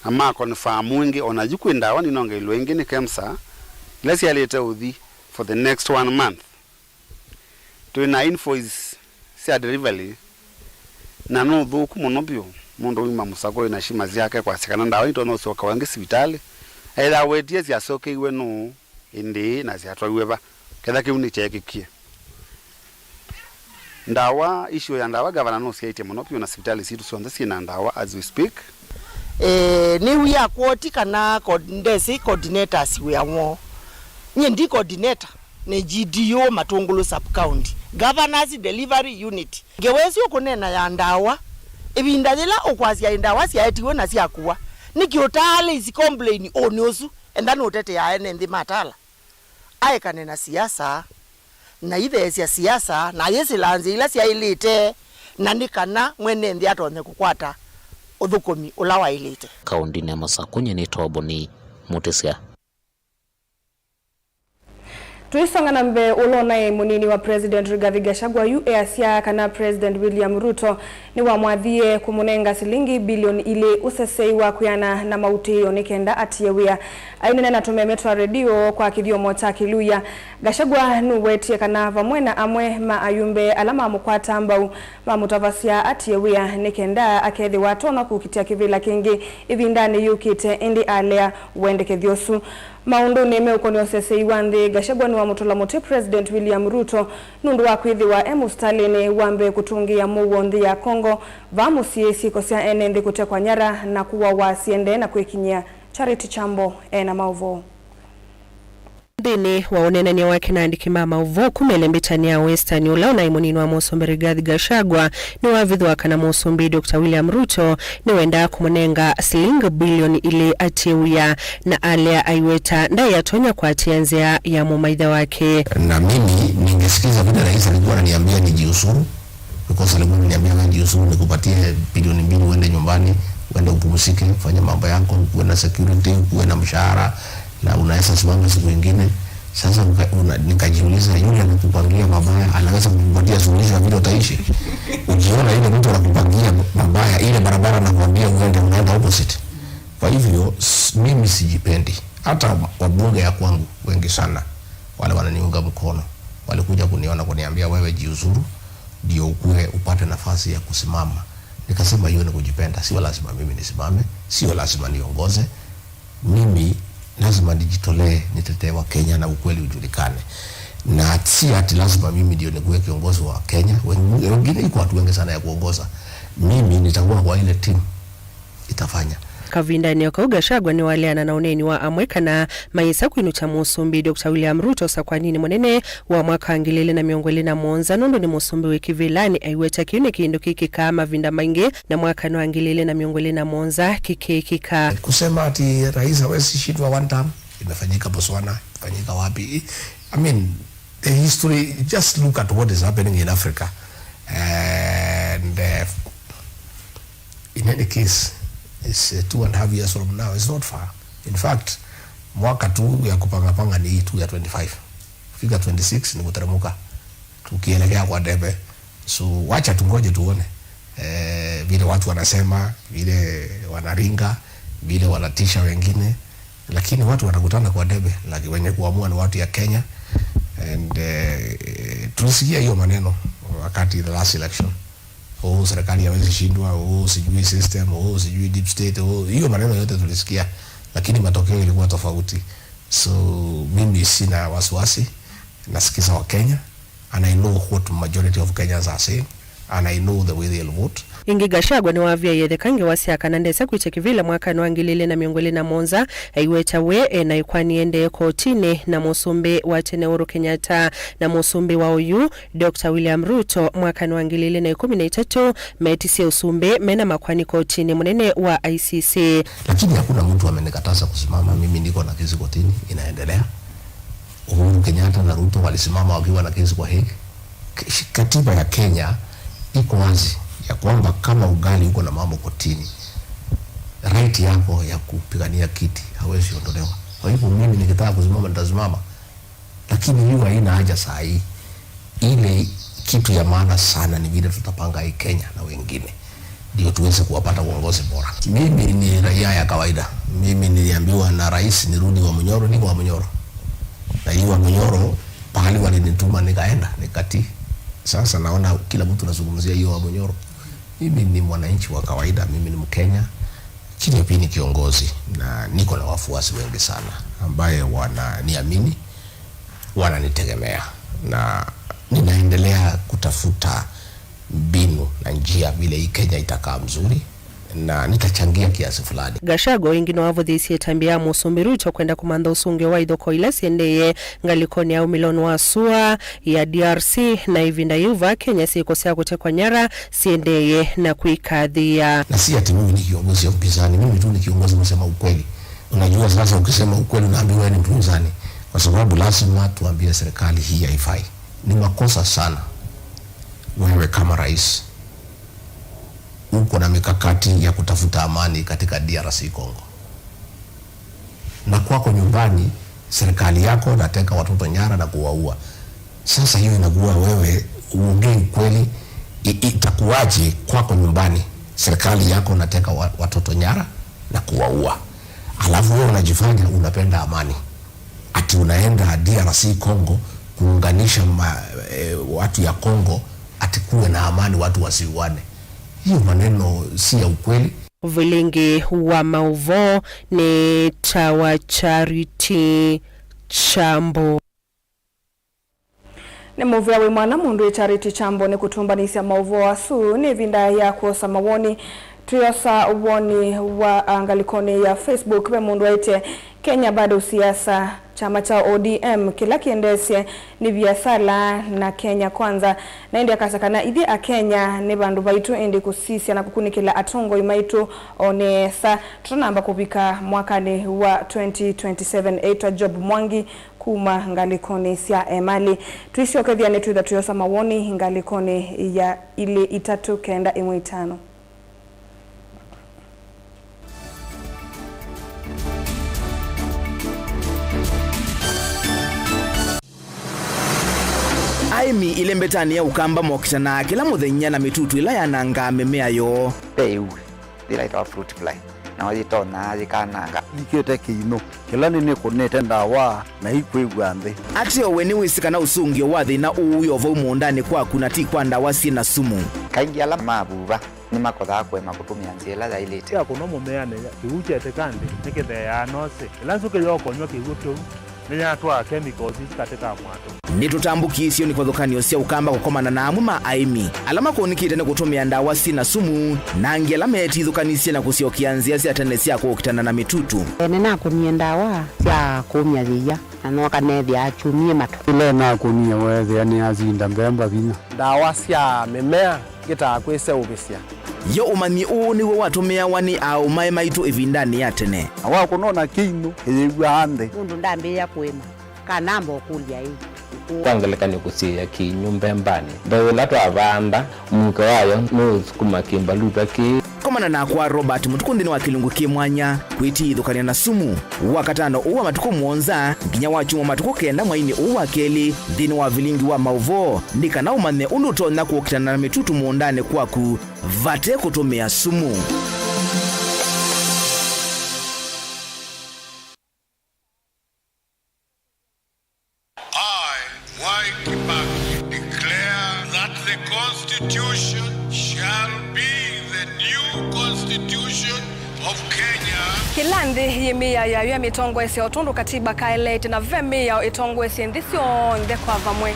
na ma confirm ĩngĩ, ona yu kwĩ ndawa ninongeilwe ĩngĩ nĩ KEMSA, ila syaĩlĩte ũthi for the next one month. Twĩ na invoice sya delivery, na nĩ ũthũku mũno vyũ mũndũ uma Masakũ na shima syake kwasya kana ndawa nitonya ũsyokewa ĩngĩ sivitalĩ. Ethĩwa wetie syasokeiwe nũũ, ĩndĩĩ, na syatwaiwe va, ketha kĩu nĩkyeekĩkie. Ndawa, issue ya ndawa, gavana nũsyaĩtye mũno vyũ, na sivitalĩ sitũ syonthe syĩ na ndawa as we speak. Eh, nĩw'ĩa kwoti kana co-, ndesĩ coordinators wĩa woo. Nyie ndi coordinator, nĩ G D O Matũngũlũ sub county, Governor's Delivery Unit. Ngewa ĩsu ũkũneena ya ndawa, ĩvinda yĩla ũkwasya ndawa syaetiwe na syakua, nĩkĩ ũtaalĩisye complain ũnĩ ũsu? Enda nũtetea ene nthĩ ma Tala. Aekane na siasa, na itheesya siasa, na ayĩsĩla nzĩa ila syaĩlĩte, na nĩ kana mwene nthĩ atonye kũkwata ũthũkũmi ũla waĩlĩte. Kaũndĩnĩ ya Masakũ, nyie nĩtawa Boni Mũtĩsya. Tũisonga na mbee, ũla ũnaĩ mũnini wa President Rigathi Gachagua yu easya kana President William Ruto nĩwamwathie kũmũnenga silingi bilioni ilĩ ũsesei wa kwĩana na mautĩĩo nĩ kenda atie wĩa. Aineena na tũmeme twa redio kwa kĩthyomo kya Kĩluya, Gachagua nũwetie kana vamwe na amwe ma ayumbe ala mamũkwata mbau mamũtavasya atie wĩa nĩ kenda akethĩwa atonya kũkitĩa kĩvĩla kĩngĩ ĩvindanĩ yũkĩte, ĩndĩ alea wendekethyo ũsu. Maũndũnĩ meũkonia ũsesei wa nthĩ, Gachagua nĩwamũtũla mũtĩ President William Ruto nũndũ wa kwĩthĩwa e mũsitalĩnĩ wa mbee kũtũngĩĩa mũuo nthĩ ya Congo, vaa mũsyĩ syĩko sya ene nthĩ kũtekwa nyara na kũawa siendee na kwĩkinyĩa. Charity Chambo ena maũvoo. Nthĩnĩ wa ũneenany'a wake na andĩki ma maũvoo kuma ĩlembetani ya Western, ũla ũnaĩ mũnini wa mũsumbĩ Rigathi Gachagua nĩwavithũa kana mũsumbĩ Doctor William Ruto nĩwendaa kũmũnenga silingi bilioni ilĩ atie wia, na alea aiweta ndaĩ atonya kũatĩĩa nzĩa ya mũmaitha wake. Na mimi ningesikiza vile rais alikuwa ananiambia nijiuzuru, because alikuwa ananiambia, "Wewe jiuzuru, nikupatie bilioni mbili uende nyumbani, uende upumzike, ufanye mambo yako, ukuwe na security, ukuwe na mshahara, na unaweza simama siku ingine." Sasa uka-, una-, nikajiuliza, yule anakupangia mabaya anaweza kukupatia suluhisho ya vile utaishi? Ukiona yule mtu anakupangia mabaya, ile barabara anakuambia uende, unaenda opposite. Kwa hivyo, s-, mimi sijipendi. Hata wabunge ya kwangu wengi sana, wale wananiunga mkono, walikuja kuniona, kuniambia, "Wewe jiuzuru, ndio ukue upate nafasi ya kusimama." Nikasema, "Hiyo ni kujipenda, sio lazima mimi nisimame, sio lazima niongoze. Mimi lazima nijitolee, nitetee wa Kenya na ukweli ujulikane." Na si ati lazima mimi ndio nikuwe kiongozi wa Kenya. Wen-, wengine iko watu wengi sana ya kuongoza. Mimi nitakuwa kwa ile timu itafanya. Kavindanĩ o kau, Gachagua nĩwaleana na ũneeni wa amwe kana mayĩsa kwinũkya mũsumbĩ Doctor William Ruto sakwaninĩ mũnene wa mwaka wa ngili ilĩ na mĩongo ĩlĩ na mũonza, nũndũ nĩ mũsumbĩ wĩ kĩvĩlanĩ. Aiweta kĩu nĩ kĩndũ kĩkĩkaa mavinda maingĩ, na mwakanĩ wa ngili ilĩ na mĩongo ĩlĩ na mũonza kĩkĩkĩka. Kusema ati rais hawezi shindwa one term, imefanyika Botswana, imefanyika wapi? I mean, the history, just look at what is happening in Africa. And, uh, in any case, it's, uh, two and a half years from now. It's not far. In fact, mwaka tu ya kupangapanga ni hii tu ya twenty-five. Kufika twenty-six ni kuteremuka. Tukielekea kwa debe. So, wacha tungoje tuone, eh, vile watu wanasema, vile wanaringa, vile wanatisha wengine. Lakini watu watakutana kwa debe, lakini wenye kuamua ni watu ya Kenya. And, eh, tulisikia hiyo maneno wakati the last election. "Oh, serikali hawezi shindwa, oh, sijui system, oh, sijui deep state, oh," hiyo maneno yote tulisikia, lakini matokeo ilikuwa tofauti. So, mimi sina wasiwasi, nasikiza wa Kenya, and I know what majority of Kenyans are saying, and I know the way they'll vote. Ĩngĩ, Gachagua nĩwavyaie etheka ngewa sya kana ndesa kwĩtya kĩvĩla mwakanĩ wa ngili ilĩ na mĩongo ĩlĩ na mũonza, aiweta we e na ĩkwani endee kotinĩ na mũsumbĩ wa tene Uhuru Kenyatta na mũsumbĩ wa oyu, Doctor William Ruto, mwakanĩ wa ngili ilĩ na ĩkũmi na itatũ, metisye ũsumbĩ mena makwani kotinĩ mũnene wa I C C. Lakini hakuna mtu amenikataza kusimama, mimi niko na kesi kotini inaendelea. Uhuru Kenyatta na Ruto walisimama wakiwa na kesi kwa Hague. K-, katiba ya Kenya iko wazi ya kwamba kama ungali uko na mambo kotini, right yako ya kupigania kiti hawezi ondolewa. Kwa hivyo mimi nikitaka kusimama, nitasimama. Lakini hiyo haina haja saa hii. Ile kitu ya maana sana ni vile tutapanga hii Kenya na wengine, ndio tuweze kuwapata uongozi bora. Mimi ni raia ya kawaida. Mimi niliambiwa na rais nirudi Wamunyoro, niko Wamunyoro. Na hii Wamunyoro, pahali walinituma nikaenda, nikatii. Sasa naona kila mtu anazungumzia hiyo Wamunyoro. Mimi ni mwananchi wa kawaida, mimi ni Mkenya. Lakini pia ni kiongozi na niko na wafuasi wengi sana ambaye wananiamini, wananitegemea, na ninaendelea kutafuta mbinu na njia vile hii Kenya itakaa mzuri, na nitachangia kiasi fulani. Gachagua ĩngĩ nĩwavũthĩĩsye ĩtambya ya mũsumbĩ Ruto kwenda kũmantha ũsũngĩo wa ithokoo ila syendee ngalĩkonĩ ya umĩlonĩ wa sua ya D R C, na ĩvinda yĩu vaa Kenya syĩko sya kũtekwa nyara siendee na kwĩkathĩĩa. Na si ati mimi ni kiongozi ya upinzani, mimi tu ni kiongozi nasema ukweli. Unajua, sasa ukisema ukweli unaambiwa ni mpinzani, kwa sababu lazima tuambie serikali hii haifai. Ni makosa sana wewe kama rais uko na mikakati ya kutafuta amani katika D R C Congo, na kwako nyumbani serikali yako nateka watoto nyara na kuwaua. Sasa hiyo inakuwa wewe uongei ukweli, i-, itakuwaje kwako nyumbani serikali yako nateka wa-, watoto nyara na kuwaua, alafu wewe unajifanya unapenda amani, ati unaenda D R C Congo kuunganisha ma-, eh, watu ya Congo ati kuwe na amani, watu wasiuane? Hiyo maneno si ya ukweli. Vilingi wa maũvoo nĩ ta wa Charity Chambo. Nĩ mũvea wĩ mwana mũndũ wĩ Charity Chambo nĩ kũtũmbanĩsya maũvoo asu. Nĩ ĩvinda ya kwosa mawoni. Twĩosa woni wa, ah, ngalĩkonĩ ya Facebook. Ve mũndũ aĩtye, "Kenya bado siasa." Kyama kya O D M kĩla kĩendeesye nĩ viasala na Kenya Kwanza, na ĩndĩ akasya kana ithyĩ Akenya nĩ vandũ vaitũ, ĩndĩ kũsisya na kũkunĩkĩla atongoi maitũ o nesa tũtanamba kũvika mwakanĩ wa twenty twenty-seven. Ĩtwa Job Mwangi kuma ngalĩkonĩ sya Emali. Tũisyokethya nĩtwĩtha tũyosa mawoni ngalĩkonĩ ya ilĩ itatũ kenda ĩmwe itano. Aĩmi ĩlembetanĩ ya Ũkamba mokitanaa kĩla mũthenya na mĩtutu ĩla yanangaa mĩmea yoo. Ve ĩu yĩla ĩtawa fruit fly, nayo yĩtonaa yĩkananga. Yĩkĩte kĩinũ kĩla nĩnĩkũnĩte ndawa na ikwĩw'a nthĩ. Ateo we nĩwĩsĩ kana ũsũngĩo wa thĩna ũũ wĩ o vau mũũndanĩ kwaku na ti kwa ndawa syĩ na sumu? Kaingĩ ala mavuva nĩmakothaa kũema kũtũmĩa nzĩa ĩla yaĩlĩte. Yakũnwa mũmeanĩ, kĩw'ũ kyetĩka nthĩ nĩkĩtheeaa nosĩ. Ĩla nzũkĩ yokonywa kĩw'ũ kĩu, nĩyatwaa chemicals isu katĩ ka mwatũ. Nĩtũtambũkĩĩsye nĩ kĩvathũkany'o sya Ũkamba kũkomana na amwe ma aĩmi ala makũnĩkĩte nĩ kũtũmĩa ndawa syĩ na sumu, na angĩ ala meetithũkanĩsye na kũsyokea nzĩa sya tene sya kũkitana na mĩtutu. Nĩnakũnie ndawa sya kũmya yĩia, na nooka neethĩa akyumie matũ. Ĩla nakũnie weethĩa nĩyasinda mbemba vinya. Ndawa sya mĩmea ngĩtaa kwĩseũvĩsya. Yo ũmanyi ũũ nĩw'o watũmĩawa nĩ aaũmae maitũ ĩvindanĩ ya tene. Na wakũnwa na kĩinũ, ĩyĩw'aa nthĩ. Nũndũ ndambĩĩa kũĩma, kana namba ũkũlya ĩ, ũkũũ. Kwa ngelekany'o, kũsiĩĩa kĩinũ mbembanĩ, mbeũ ĩla twavanda, mũuke wayo nũũsukuma kĩmbaluta kĩĩ. Komana nakwa Robert Mũtukũ nthĩnĩ wa kĩlungu kĩ mwanya, kwĩtithũkany'a na sumu, Wakatano ũũ wa matukũ mũonza nginya wa kyumwa matukũ kenda mweinĩ ũũ wa kelĩ nthĩnĩ wa vilingi wa maũvoo, nĩ kana ũmanye ũndũ ũtonya kũkitana na mĩtutu mũũndanĩ kwaku vate kũtũmĩa sumu. I, Mwai Kibaki, declare that the Constitution shall be the new Constitution of Kenya. Kĩla nthĩ yĩ mĩao yayo ya mĩtongoesye o tondũ katiba kaeleete, na ve mĩao ĩtongoesye nthĩ syonthe kwa vamwe.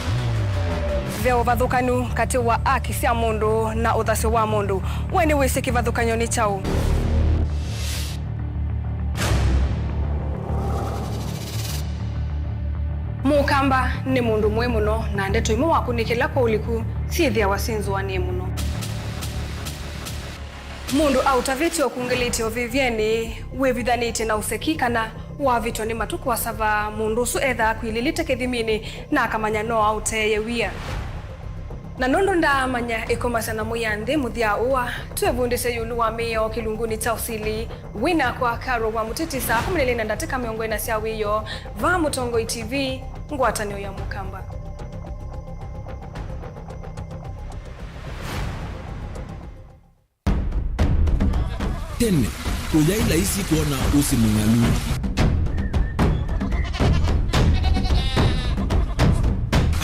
Ve ũvathũkanu katĩ wa aki sya mũndũ na ũthasyo wa mũndũ. We nĩwĩsĩ kĩvathũkany'o nĩ kyaũ? Mũkamba nĩ mũndũ mũĩ mũno, na ndeto imwe wakũnĩkĩla kwa ũliku syĩthĩawa syĩ nzũanĩe mũno. Mũndũ aũtavĩtye ũkungĩlĩtye ũvĩvyenĩ wĩvithanĩtye na ũseki kana wavĩtwa nĩ matukũ asavaa, mũndũ ũsu ethaa akwilĩlĩte kĩthiminĩ na akamanya no aũteeye wia. Na nũndũ ndaamanya ĩkomasya na mũya nthĩ mũthya ũa, twĩvundĩsye ĩũlũ wa mĩao kĩlungunĩ kya ũsili. Wĩ nakwa Carol wa Mũtiti saa kũmi na ilĩ na ndatĩka mĩongo ĩna sya wĩoo, vaa Mũtongoi T V, ngwatanĩo ya Mũkamba. Tene, kũyaĩ laisi kwona ũsĩ mũng'alu.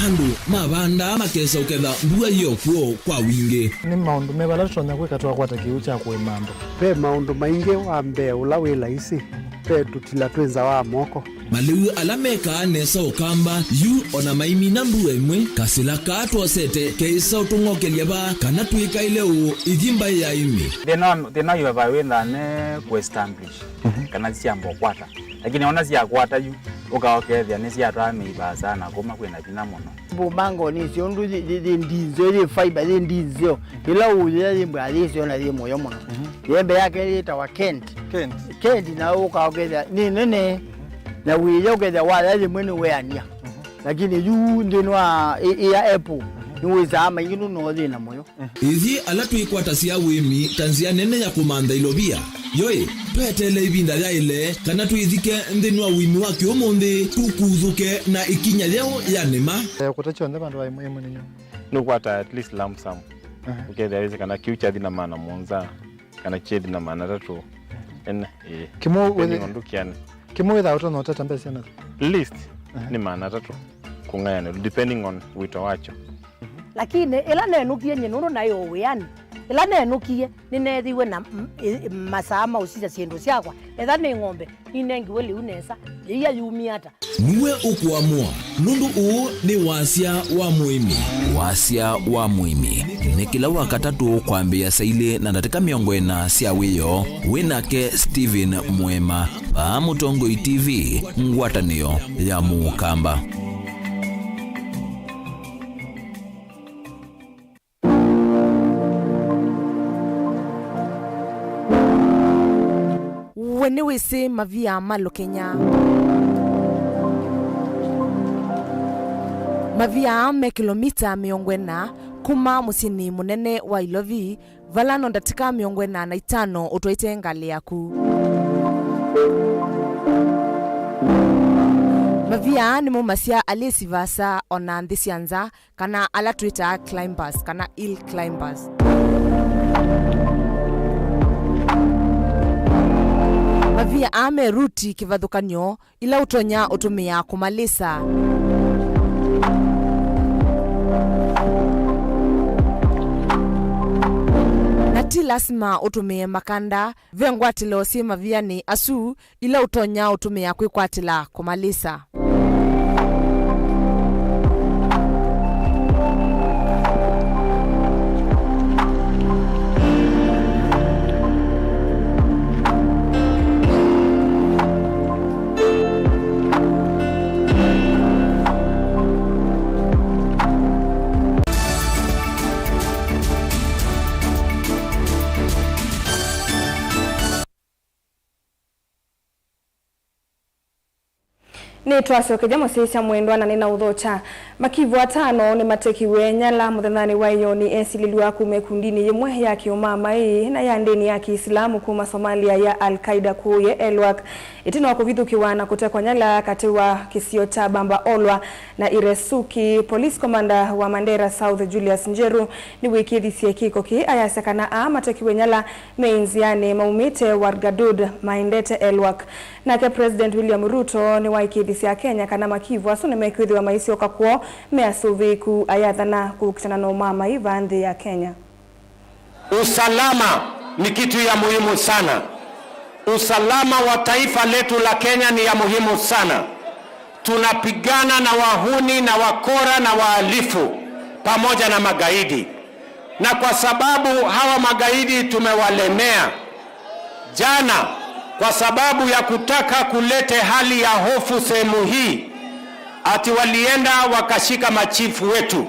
Andũ mavandaa makesa ũketha mbua yĩ o kw'o kwa wingĩ. Nĩ maũndũ meva ala tũtonya kwĩka twakwata kĩw'ũ kya kũĩma andũ? Ve maũndũ maingĩ. Wa mbee ũla wĩ laisi, ve tũtila twĩ nza wa moko. Malĩu ala mekaa nesa Ũkamba yu o na maimina mbua ĩmwe, kasĩla kaa twosete keĩsa ũtũng'okelya vaa kana twĩkaĩle ũũ ĩthi mbaĩ ya ĩmĩ. Thĩna wa, thĩna wa ivava wĩthaa ne kũ establish, mhm, kana syamba ũkwata. Lakini ona syakwata yu, ũka ũkethĩa nĩsyatwaa mĩivaa sana kuma kwĩna vinya mũno. Mbumbango nĩsyo ũndũ yĩ, yĩ, yĩ ndinzeo, yĩ fiber, yĩ ndinzeo. Ĩla ũyĩa yĩ mbwa yĩsyo na yĩ mũyo mũno. Mhm. Yembe yake yĩtawa Kent. Kent. Kent na ũka ũkethĩa nĩ nene. Na wĩya ũkethĩa waya yĩmwe nĩ weania. Mhm. Lakini yu nthĩnĩ wa ĩ, ĩ ya apple, mhm, nĩwĩsaa maingĩ nũno thĩna mũyo. Ithyĩ ala twĩkwatasya ũĩmi ta nzĩa nene ya kũmantha ilovia, yoĩ, tweteele ĩvinda yaĩle kana twĩthike nthĩnĩ wa ũĩmi wa kĩũmũnthĩ, tũkuthũke na ĩkinya yeũ ya nĩma. Eh, kũta kyonthe vandũ va ĩmwe ĩmwe nĩyo. Nũkwata at least lump sum. Aha. Ũkethĩa wĩsĩ kana kĩu kyathi na maana mũonza, kana kyethi na maana atatũ. Ene, ĩĩ. Kĩmwe depending wĩthĩ-, on ndũkĩane. Kĩmwe wĩthaa ũtonya ũtata mbesa syana? Least, aha, nĩ maana atatũ kũng'ayanĩlwa, depending on wĩto wakyo. Lakini ĩla nenũkie nyie nũndũ naĩ o wĩanĩ, Ĩla nenũkie, nĩneethĩiwe na m-, ĩ-, masaa ma ũsisya syĩndũ syakwa. Etha nĩ ng'ombe, ninengiwe lĩu nesa, yĩia yumie ata? Nue ũkũamũa, nũndũ ũũ nĩ Wasya wa Mũĩmi. Wasya wa Mũĩmi nĩ kĩla Wakatatũ kwambĩĩa saa ilĩ na ndatĩka mĩongo ĩna sya wĩoo, wĩ nake Stephen Mũema, vaa Mũtongoi T V, ngwatanĩo ya Mũkamba. We nĩwĩsĩ mavia ma Lũkenya? Mavia aa me kĩlomita mĩongo ĩna kuma mũsyĩnĩ mũnene wa Ilovi, vala no ndatĩka mĩongo ĩna na itano ũtwaĩte ngalĩ yaku. Mavia aa nĩmaumasya alĩsi vaasa o na nthĩ sya nza, kana ala twĩtaa climbers kana hill climbers. Mavia aa me ruti kĩvathũkany'o ila ũtonya ũtũmĩa kũmalĩsa. Na ti lasima ũtũmĩe makanda, ve ngwatĩlo syĩ mavianĩ asu ila ũtonya ũtũmĩa kwĩkwatĩla kũmalĩsa. Nĩtwasyokethya mũsyaĩĩsya mwendwa na nĩnaũthokya. Makivu atano nĩmatekiwe nyala mũthenyanĩ wa ĩyoo nĩ esilĩlw'a kuma ĩkundinĩ yĩmwe ya kĩũmamaĩ na ya ndĩni ya Kĩisilamu kuma Somalia ya Al-Qaeda kũũ Elwak, ĩtina wa kũvithũkĩwa na kũtekwa nyala katĩ wa kĩsio kya Bamba Olwa na Iresuki. Police Commander wa Mandera South, Julius Njeru, nĩwĩkĩĩthisye kĩko kĩĩ, ayasya kana aa matekiwe nyala me nzĩanĩ maumĩte Wargadud maendete Elwak. Nake President William Ruto nĩwaĩkĩĩthisye Akenya kana makivu asu nĩmekwĩthĩwa maisyoka kwoo me asũvĩĩku, ayathana kũkitana na ũmamaĩ vaa nthĩ ya Kenya. Usalama ni kitu ya muhimu sana. Usalama wa taifa letu la Kenya ni ya muhimu sana. Tunapigana na wahuni na wakora na wahalifu pamoja na magaidi. Na kwa sababu hawa magaidi tumewalemea, jana, kwa sababu ya kutaka kulete hali ya hofu sehemu hii, ati walienda wakashika machifu wetu.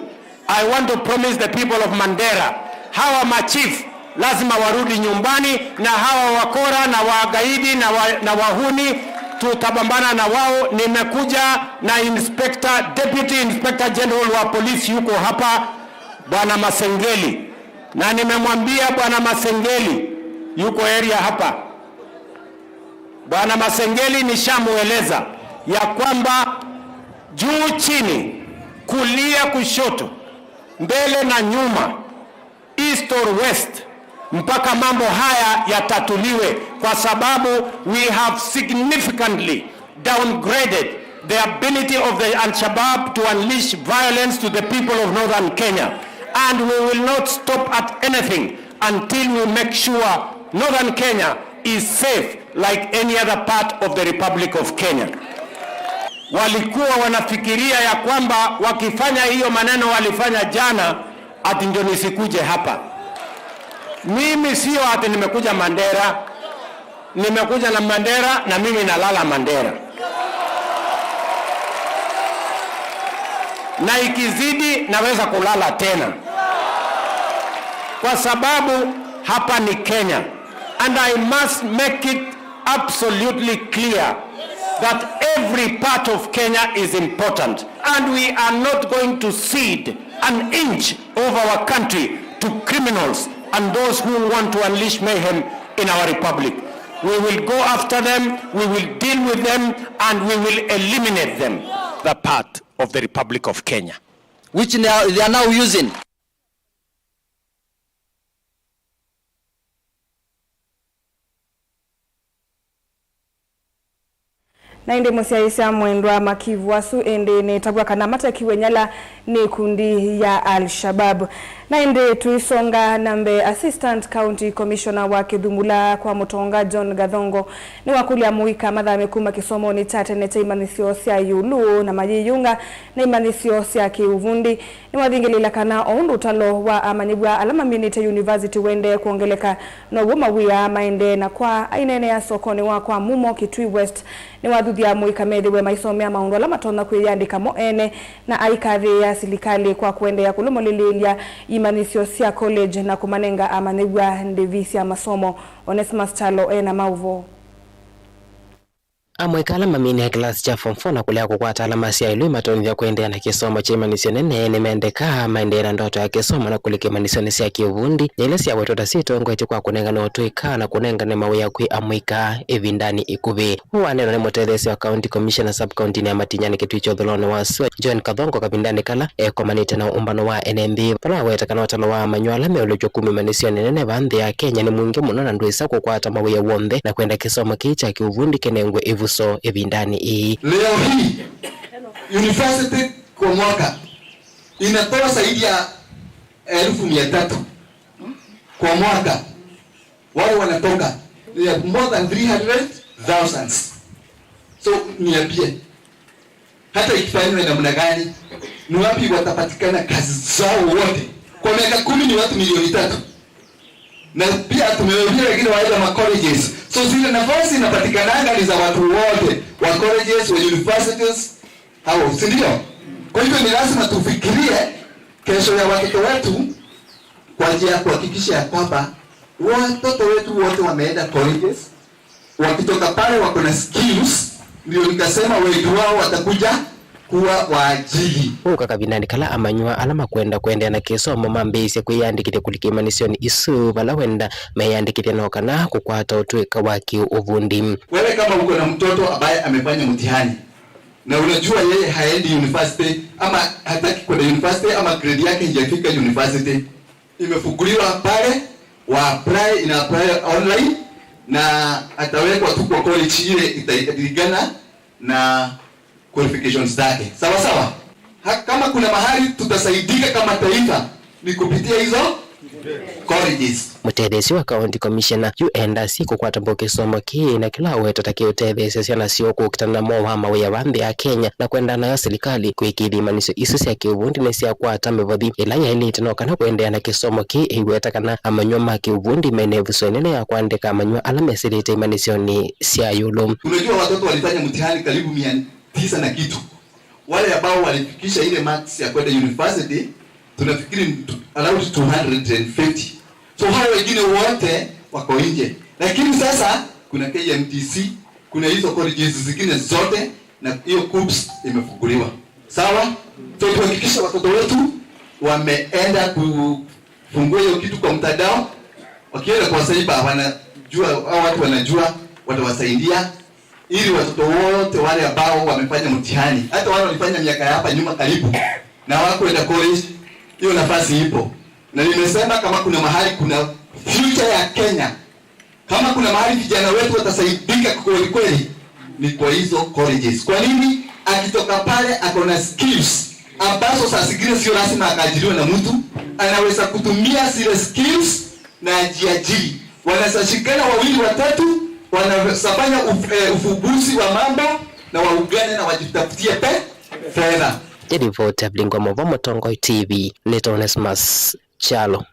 I want to promise the people of Mandera, hawa machief lazima warudi nyumbani, na hawa wakora na wagaidi na wa-, na wahuni tutapambana na wao. Nimekuja na Inspector, Deputy Inspector General wa Police yuko hapa, Bwana Masengeli, na nimemwambia Bwana Masengeli yuko area hapa. Bwana Masengeli nishamueleza ya kwamba juu chini, kulia kushoto, mbele na nyuma, east or west, mpaka mambo haya yatatuliwe, kwa sababu we have significantly downgraded the ability of the Al-Shabaab to unleash violence to the people of northern Kenya. And we will not stop at anything until we make sure northern Kenya is safe like any other part of the Republic of Kenya. Walikuwa wanafikiria ya kwamba wakifanya hiyo maneno walifanya jana, ati ndio nisikuje hapa. Mimi sio ati nimekuja Mandera. Nimekuja na Mandera na mimi nalala Mandera. Na ikizidi naweza kulala tena. Kwa sababu hapa ni Kenya. And I must make it absolutely clear that every part of Kenya is important, and we are not going to cede an inch of our country to criminals and those who want to unleash mayhem in our republic. We will go after them, we will deal with them, and we will eliminate them. The part of the Republic of Kenya, which they are, they are now using. Na ĩndĩ mũsyaĩĩsya mwendwa makivu asu ĩndĩ nĩtavw'a kana matekiwe nyala nĩ ikundi ya Al-Shabab. Na ĩndĩ tũisonga na mbee, Assistant County Commissioner wa Kithumbula kwa Mũtonga John Gathongo nĩwakũlya amũika mathame kuma kĩsomonĩ kya tene kya imanyĩsyo sya ĩũlũ na mayĩyunga na imanyĩsyo sya kĩũvundi. Nĩwathingĩlĩĩla kana o ũndũ ũtalo wa amanyĩw'a ala maminĩte yunivasiti ũendee kwongeleka, now'o mawĩa maendee na kwaa. Aineenea sokonĩ wa kwa Mumo, Kitui West, nĩwathuthya amũika methĩwe maisomea maũndũ ala matonya kwĩyandĩka mo ene, na aikathĩĩa silikalĩ kwa kũendeea kũlũmũlĩlĩĩlya imanyĩsyo sya college na kũmanenga amanyĩw'a ndĩvi sya masomo. Onesmus Kyalo e na maũvoo. Amũika ala maminĩe kĩlasi kya form four na kũlea kũkwata alama sya ĩũlũ imatonyethya kũendeea na kĩsomo kya imanyĩsyo nene nĩmendekaa maendee na ndoto ya kĩsomo na kũlika imanyĩsyonĩ sya kĩũvundi, na ila syawetwa ta syĩtongoetye kwa kũnengane ũtũĩka na kũnengane mawĩa kwĩ amũika ĩvindanĩ ĩkuvĩ. Ũũ waneenwa nĩ mũtetheesya wa County Commissioner sub-county-nĩ ya Matinyani Kitui kya ũthũĩlonĩ wa sua, John Kathongo, kavindanĩ kala ekomanĩte na ũmbano wa ene nthĩ, vala waweta kana ũtalo wa amanyĩw'a ala meũlĩkw'a kuma imanyĩsyonĩ nene vaa nthĩ ya Kenya nĩ mwingĩ mũno na ndwĩsa kũkwata mawĩa w'onthe, na kwenda kĩsomo kĩĩ kya kĩũvundi kĩnengwe ĩvuso ĩvindanĩ ĩĩ. Leo hii, university kwa mwaka inatoa zaidi ya elfu mia tatu kwa mwaka. Wale wanatoka, they are more than three hundred thousands. So, niambie, hata ikifanywa namna gani, ni wapi watapatikana kazi zao wote? Kwa miaka kumi ni watu milioni tatu. Na pia tumewaambia wengine waende ma colleges. So, zile nafasi inapatikananga ni za watu wote, wa colleges, wa universities, hao, si ndio? Kwa hivyo ni lazima tufikirie kesho ya watoto wetu kwa njia ya kuhakikisha ya kwamba watoto wetu wote wameenda colleges, wakitoka pale wako na skills, ndio nikasema wengi wao watakuja kuwa waajiri. Ũka kavindanĩ kala amanyĩw'a ala makwenda kũendeea na kĩsomo mambĩĩsye kwĩyandĩkĩthya kũlika imanyĩsyonĩ isu, vala wenda meyandĩkĩthya no kana kũkwata ũtũĩka wa kĩũvundi. Wewe kama uko na mtoto ambaye amefanya mtihani, na unajua yeye haendi university ama hataki kwenda university ama grade yake haijafika university, imefunguliwa pale, wa apply, ina apply online, na atawekwa tu kwa college ile italingana na qualifications zake. Sawa sawa? Ha, kama kuna mahali tutasaidika kama taifa, ni kupitia hizo colleges. Mũtetheesya wa County Commissioner yu endasye kũkwata mbau kĩsomo kĩĩ na kĩla aweta ta kĩũtetheesya syana syoo kũkitana na mowaa mawĩa vaa nthĩ ya Kenya, na kwenda nayo silikalĩ kũĩkĩĩthya imanyĩsyo isu sya kĩũvundi nĩsyakwata mĩvothi ĩla yaĩlĩte no kana kũendeea na kĩsomo kĩĩ. Ĩiweta kana amanyĩw'a ma kĩũvundi mena ĩvuso ĩnene ya kũandĩka amanyĩw'a ala mesĩlĩte imanyĩsyonĩ sya ĩũlũ. Unajua watoto walifanya mtihani karibu mia tisa na kitu. Wale ambao walifikisha ile marks ya kwenda university, tunafikiri ni tu-, around two hundred and fifty. So hao wengine wote wako nje. Lakini sasa kuna K M T C, kuna hizo colleges zingine zote, na hiyo KUCCPS imefunguliwa. Sawa? So tuhakikishe watoto wetu wameenda kufungua hiyo kitu kwa mtandao. Wakienda kwa cyber, wanajua, hao watu wanajua, watawasaidia ili watoto wote wale ambao wamefanya mtihani, hata wale walifanya miaka ya hapa nyuma karibu na hawakwenda college, hiyo nafasi ipo. Na nimesema kama kuna mahali kuna future ya Kenya, kama kuna mahali vijana wetu watasaidika kweli kweli, ni kwa hizo colleges. Kwa nini? Akitoka pale ako na skills ambazo saa zingine sio lazima akaajiriwe na mtu, anaweza kutumia zile skills na ajiajiri. Wanaweza shikana wawili watatu, wanaweza fanya uf-, eh, ufumbuzi wa mambo na waungane na wajitafutie pe-, fedha. Nĩ ripoti ya Vilingo Movo, Mũtongoi T V, nĩ Onesmus Kyalo.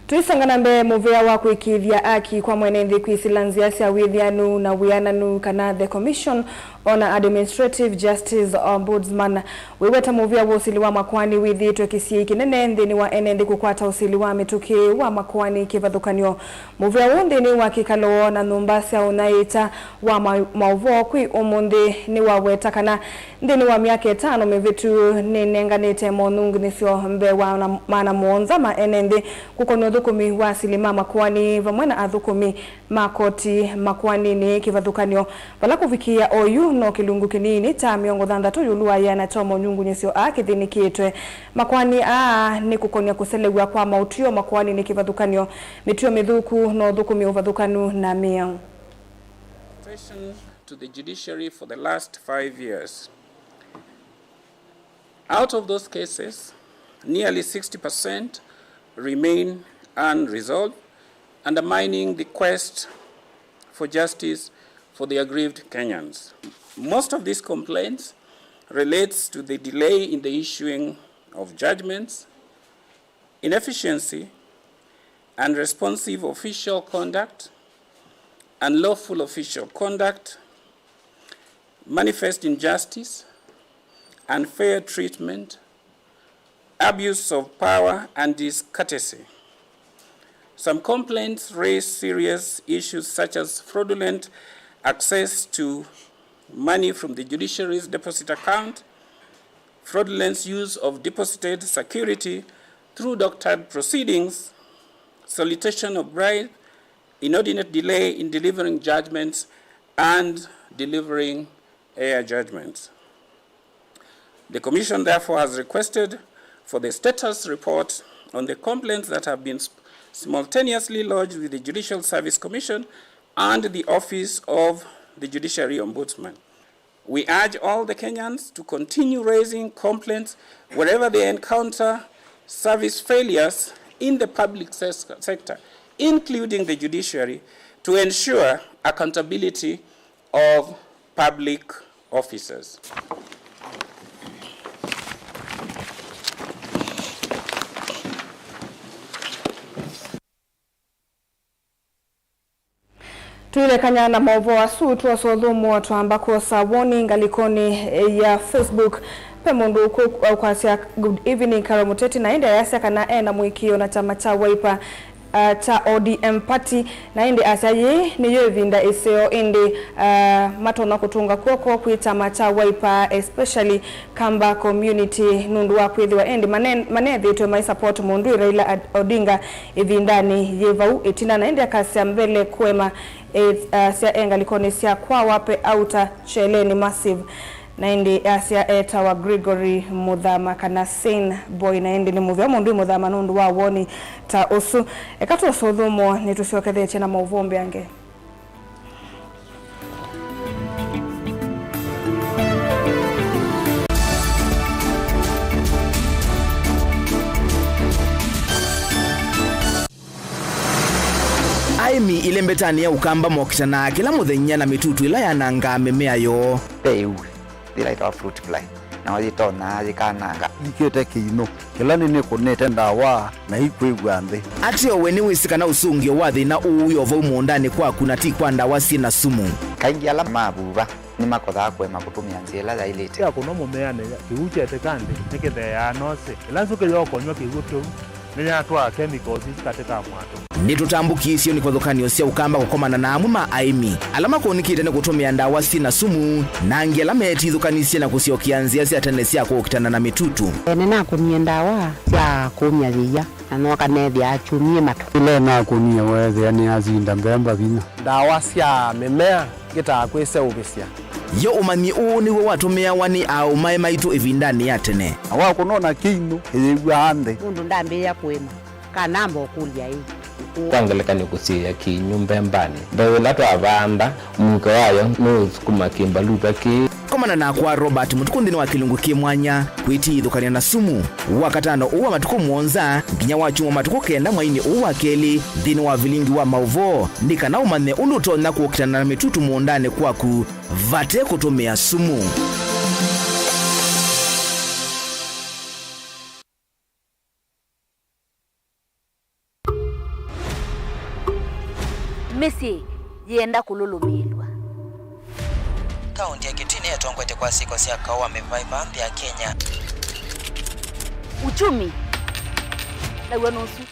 Tũisonga na mbee, mũvĩa wa kũĩkĩĩthya aki kwa mwene nthĩ kwĩsĩla nzĩa sya wĩthĩanu na wĩananu, kana the Commission on Administrative Justice Ombudsman, wĩweta mũvĩa wa ũsili wa makoani wĩthĩĩtwe kĩsiĩi kĩnene nthĩnĩ wa ene nthĩ kũkwata ũsili wa mĩtũkĩ wa makoani kĩvathũkany'o. Mũvĩa ũũ nthĩnĩ wa kĩkalo na nyũmba sya ũnyaĩĩkya wa ma-, maũvoo kwĩ ũmũnthĩ nĩwaweta kana nthĩnĩ wa myaka ĩtano mĩvĩtu nĩnenganĩte monungunĩsyo mbee wa na-, maana mũonza ma ene nthĩ kũkonw'a ũthũkũmi wa asili ma makoani vamwe na athũkũmi ma koti makoaninĩ kĩvathũkany'o, vala kũvikĩĩa oyu no kĩlungu kĩnini kya mĩongo thanthatũ ĩũlũ wa ĩana kya monyungunyĩsyo aa kĩthĩnĩkĩtwe. Makoani aa nĩ kũkonw'a kũselew'a kwa maũtw'ĩo makoaninĩ kĩvathũkany'o, mĩtuo mĩthũku na ũthũkũmi ũvathũkanu na mĩao. Relation to the judiciary for the last five years. Out of those cases, nearly sixty percent remain unresolved, undermining the quest for justice for the aggrieved Kenyans. Most of these complaints relates to the delay in the issuing of judgments, inefficiency, unresponsive official conduct, unlawful official conduct, manifest injustice, unfair treatment, abuse of power, and discourtesy. Some complaints raise serious issues such as fraudulent access to money from the judiciary's deposit account, fraudulent use of deposited security through doctored proceedings, solicitation of bribe, inordinate delay in delivering judgments, and delivering error judgments. The Commission therefore has requested for the status report on the complaints that have been sp-, simultaneously lodged with the Judicial Service Commission and the Office of the Judiciary Ombudsman. We urge all the Kenyans to continue raising complaints wherever they encounter service failures in the public ses-, sector, including the judiciary, to ensure accountability of public officers. Twĩlekany'a na maũvoo asu, twosa ũthũmũo twamba kwosa woni ngalĩkonĩ ya Facebook. Ve mũndũ ũkwasya, "Good evening, Carol Mũteti," na ĩndĩ ayasya kana e na mũĩkĩĩo na kyama kya Wiper, uh, kya O D M party, na ĩndĩ asya yĩĩ nĩyo ĩvinda ĩseo, ĩndĩ, uh, matonya kũtũnga kw'oko kwĩ kyama kya Wiper, especially Kamba community, nũndũ wa kwĩthĩwa ĩndĩ mane-, manethĩĩtwe mai support mũndũ Raila Ad-, Odinga ĩvindanĩ yĩ vau ĩtina, na ĩndĩ akasya mbele kũema, e, asya e ngalĩkonĩ sya kwa Wape Outer Cheleni Massive. Na ĩndĩ asya etawa Gregory Mũthama kana Saint Boy, na ĩndĩ nĩ mũvea mũndũ ĩ Mũthama nũndũ wa woni ta ũsu. Eka twosa ũthũmũo, nĩtũsyokethetye na maũvoo mbeange. Aĩmi ĩlembetanĩ ya Ũkamba mokitanaa kĩla mũthenya na mĩtutu ĩla yanangaa mĩmea yoo. Ve ĩu yĩla yĩtawa fruit fly, nao yĩtonaa yĩkananga. Yĩkĩte kĩinũ kĩla nĩnĩkũnĩte ndawa na ikwĩw'a nthĩ. Ateo we nĩwĩsĩ kana ũsũngĩo wa thĩna ũũ wĩ o vau mũũndanĩ kwaku na ti kwa ndawa syĩ na sumu? Kaingĩ ala mavuva nĩmakothaa kũema kũtũmĩa nzĩa ĩla yaĩlĩte. Yakũnwa mũmeanĩ, kĩw'ũ kyetĩka nthĩ nĩkĩtheeaa nosĩ. Ĩla nzũkĩ yokonywa kĩw'ũ kĩu, nĩyatwaa chemicals isu katĩ ka mwatũ. Nĩtũtambũkĩĩsye nĩ kĩvathũkany'o sya Ũkamba kũkomana na amwe ma aĩmi ala makũnĩkĩte nĩ kũtũmĩa ndawa syĩ na sumu, na angĩ ala meetithũkanisye na kũsyokea nzĩa sya tene sya kũkitana na mĩtutu. Nĩnakũnie ndawa sya kũmya yĩia, na nooka neethĩa akyumie matũ. Ĩla nakũnie weethĩa nĩyasinda mbemba vinya. Ndawa sya mĩmea ngĩtaa kwĩseũvĩsya. Yo ũmanyi ũũ nĩw'o watũmĩawa nĩ aaũmae maitũ ĩvindanĩ ya tene. Na wakũnwa na kĩinũ, ĩyĩw'aa nthĩ. Nũndũ ndambĩĩa kũĩma, kanamba ũkũlya ĩ, ũkũũ. Kwa ngelekany'o, kũsiĩĩa kĩinũ mbembanĩ, mbeũ ĩla twavanda, mũuke wayo nũũsukuma kĩmbaluta kĩĩ. Komana nakwa Robert Mũtukũ nthĩnĩ wa kĩlungu kĩ mwanya, kwĩtiithũkany'a na sumu. Wakatano ũũ wa matukũ mũonza nginya wakyumwa matukũ kenda mweinĩ ũũ wa kelĩ nthĩnĩ wa vilingi wa maũvoo, nĩ kana ũmanye ũndũ ũtonya kũkitana na mĩtutu mũũndanĩ kwaku vate kũtũmĩa sumu. Mĩsyĩ yĩenda kũlũlũmĩĩlw'a. Kaũntĩ ya Kitui nĩyo ĩtongoetye kwa syĩko sya kaũ wa mĩvaĩva nthĩ ya Kenya. Uchumi naw'o nũsu.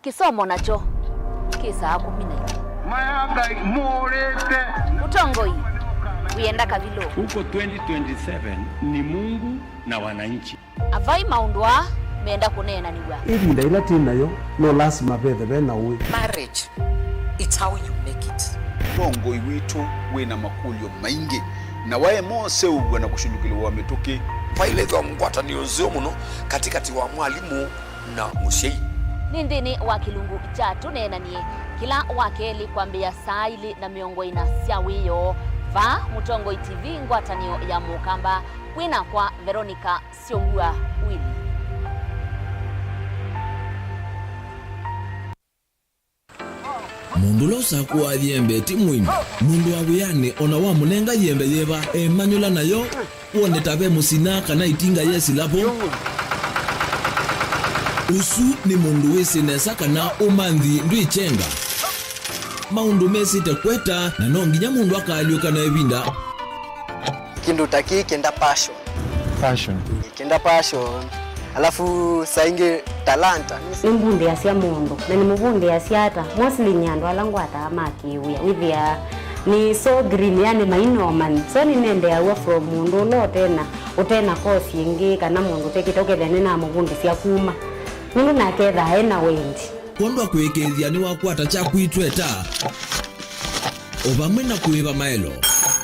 Kĩsomo nakyo kĩ saa kũmi na imwe. Maya Ngai mũũrĩte. Ũtongoi wĩenda kavilũ. Huko twenty twenty-seven ni Mungu na wananchi. Avai maũndũ aa menda kũneenanĩw'a. Ĩvinda ĩla twĩ nayo, no lasima vethe ve na ũĩ. Marriage, it's how you make it. Ũtongoi witũ wĩ na makũlyo maingĩ, na waema ũseũvw'a na kũsũlũkĩlĩw'a mĩtũkĩ. Vailethwa ngwatanĩo nzeo mũno katĩkatĩ wa mwalimũ na mũsyai. Nĩ nthĩnĩ wa kĩlungu kya Tũneenanie Kĩla wa kelĩ kwambĩĩa saa ilĩ na mĩongo ĩna sya wĩoo, vaa Mũtongoi T V, ngwatanĩo ya Mũkamba, kwĩ nakwa Veronica Syovua Willy. Mũndũ ũla ũsakũaa yembe ti mũimi. Mũndũ wa wĩanĩ o na wamũnenga yembe yĩva, emanyũla nayo, wone ta ve mũsina kana ĩtinga yesĩla vo. Ũsu nĩ mũndũ wĩsĩ nesa kana ũmanthi ndwĩkyenga. Maũndũ mesĩte kweta, na no nginya mũndũ akaalyũka na ĩvinda. Kĩndũ ta kĩĩ kĩenda passion. Passion. Kĩenda passion. Alafu saa ingĩ talanta. Nĩmbundĩasya mũndũ, na nĩmũvundĩasya ata? Mostly nĩ andũ ala ngwataa ma kĩwĩa. Wĩthĩaa nĩ so green, yani maina ũmanyi. So nĩnendeaw'a from mũndũ ũla ũtena, ũtena course ĩngĩ, kana mũndũ ũtekĩte, ũkethĩa nĩnamũvundĩsya kuma. Nũndũ nake ethaa ena wendi. Kwondũ wa kũĩkĩĩthya nĩwakwata kya kwitweta. O vamwe na kũĩva maelo,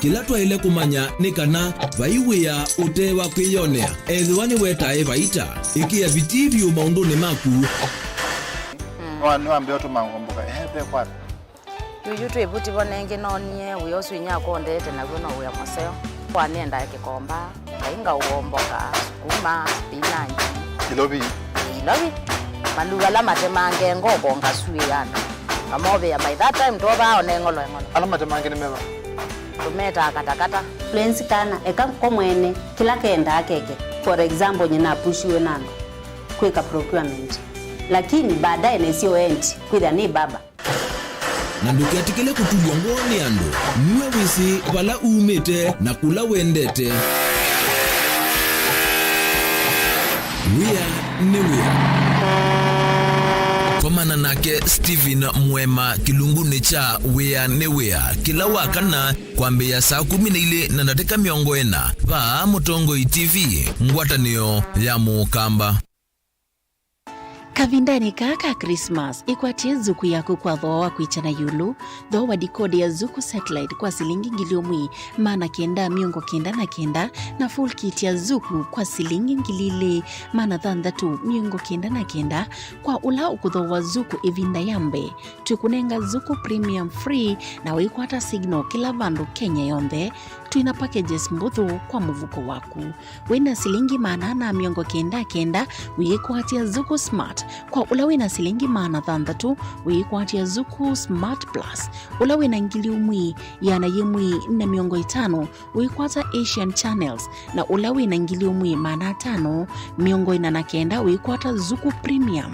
kĩla twaĩle kũmanya nĩ kana vai wĩa ũte wa kwĩyonea. Ethĩwa nĩwetae vaita, ĩkĩa vitii vyũ maũndũnĩ maku. Nĩwa-, nĩwambĩa ũtũma ngomboka, ehe, ve kwata. Yuyu twĩ vuti vo nengĩ noonie wĩa ũsu inyia akondete naw'o no wĩa mũseo. Kwa nĩendae kĩkomba. Kainga ũomboka, sukuma, spinach. Ilovi. Ilovi. Maluu ala matemange ngoko ngasuĩ andũ. Kamovĩa by that time twovaa one ng'olo eng'olo. Ala matemange nĩ meva? Tũmetaa katakata. Lwenzi kana, eka ko mwene, kĩla kendaa keke. For example, nyina apushiwe na andũ kwĩka procurement. Lakini baadaye nesio endi, kwĩthĩa nĩ baba. Na ndũketĩkĩle kũtulw'a ngoo nĩ andũ. Nue wĩsĩ vala umĩte na kũla wendete. Wĩa nĩ wĩa. Komana nake Stephen Mwema kĩlungunĩ kya Wĩa nĩ Wĩa kĩla wa kana kwambĩĩa saa kũmi na ilĩ na ndatĩka mĩongo ĩna vaa Mũtongoi T V, ngwatanĩo ya Mũkamba. Kavindanĩ kaa ka Christmas, ĩkwatye Zuku yaku kwa thooa wa kwĩkya na ĩũlũ. Thooa dikodi ya Zuku Satellite kwa silingi ngili ũmwe maana kenda mĩongo kenda na kenda, na full kit ya Zuku kwa silingi ngili ilĩ maana thanthatũ mĩongo kenda na kenda kwa ũla ũkũthooa Zuku ĩvinda ya mbee. Twĩkũnenga Zuku Premium free na wĩkwata signal kĩla vandũ Kenya yonthe. Twĩna packages mbũthũ kwa mũvuko waku. Wĩna silingi maana ana mĩongo kenda kenda, wĩĩkwatya Zuku Smart. Kwa ũla wĩna silingi maana thanthatũ, wĩĩkwatya Zuku Smart Plus. Ũla wĩna ngili ũmwe, ĩana yĩmwe na mĩongo ĩtano, wĩĩkwata Asian Channels, na ũla wĩna ngili ũmwe maana atano mĩongo ĩna na kenda, wĩĩkwata Zuku Premium.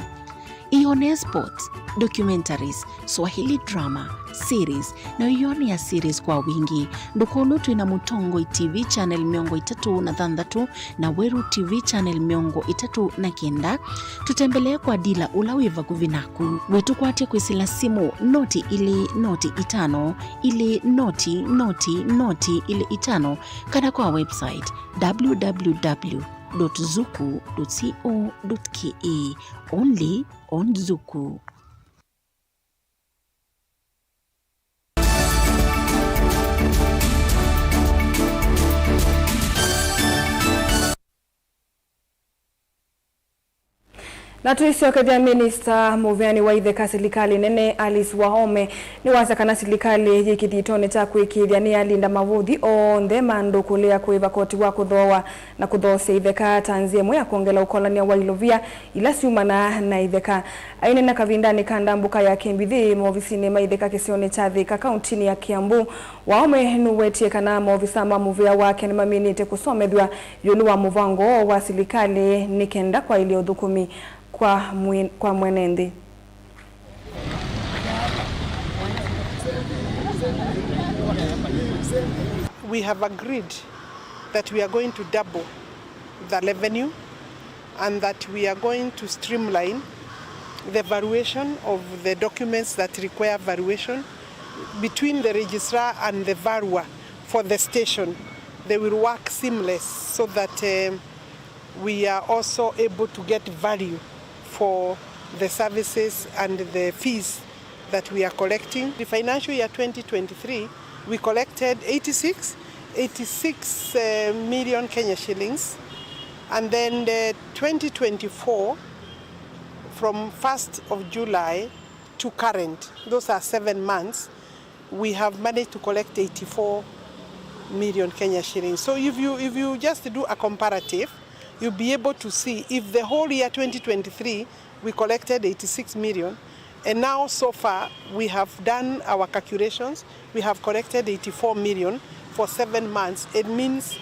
Ĩyonee sports, documentaries, Swahili drama, series, na ĩyonea series kwa wingĩ. Ndũkolwe twĩna Mũtongoi T V channel mĩongo ĩtatũ na thanthatũ na Weru T V channel mĩongo ĩtatũ na kenda. Tũtembelee kwa dila ũla wĩ vakuvĩ naku. Wĩtũkwatye kwĩsĩla simũ noti ilĩ noti itano, ilĩ noti noti noti ilĩ itano, kana kwa website w w w dot zuku dot co dot k e. Only on Zuku. Na tũisyokethya, minista mũveani wa itheka silikalĩ nene Alice Wahome nĩwasya kana silikalĩ yĩ kĩthitonĩ kya kũĩkĩĩthya nĩyalinda mavũthi onthe ma andũ kũlea kũĩva koti wa kũthooa na kũthoosya itheka ta nzĩa ĩmwe ya kwongela ũkolany'a wa ilovia ila syumanaa na itheka. Aineena kavindanĩ ka ndambũka ya kĩmbithĩ maovisinĩ ma itheka kĩsionĩ kya Thika, kauntinĩ ya Kiambu, Wahome nũwetie kana maovisa ma mũvĩa wake nĩmaminĩte kũsomethw'a ĩũlũ wa mũvango ũũ wa silikalĩ nĩ kenda kwaĩlya ũthũkũmi kwa mwi-, kwa mwene nthĩ. We have agreed that we are going to double the revenue and that we are going to streamline the valuation of the documents that require valuation between the registrar and the valuer for the station. They will work seamless so that, um, we are also able to get value for the services and the fees that we are collecting. The financial year twenty twenty-three, we collected eighty-six, eighty-six, uh, million Kenya shillings, and then the twenty twenty-four, from first of July to current, those are seven months, we have managed to collect eighty-four million Kenya shillings. So if you, if you just do a comparative, you'll be able to see if the whole year twenty twenty-three we collected eighty-six million, and now so far we have done our calculations, we have collected eighty-four million for seven months. It means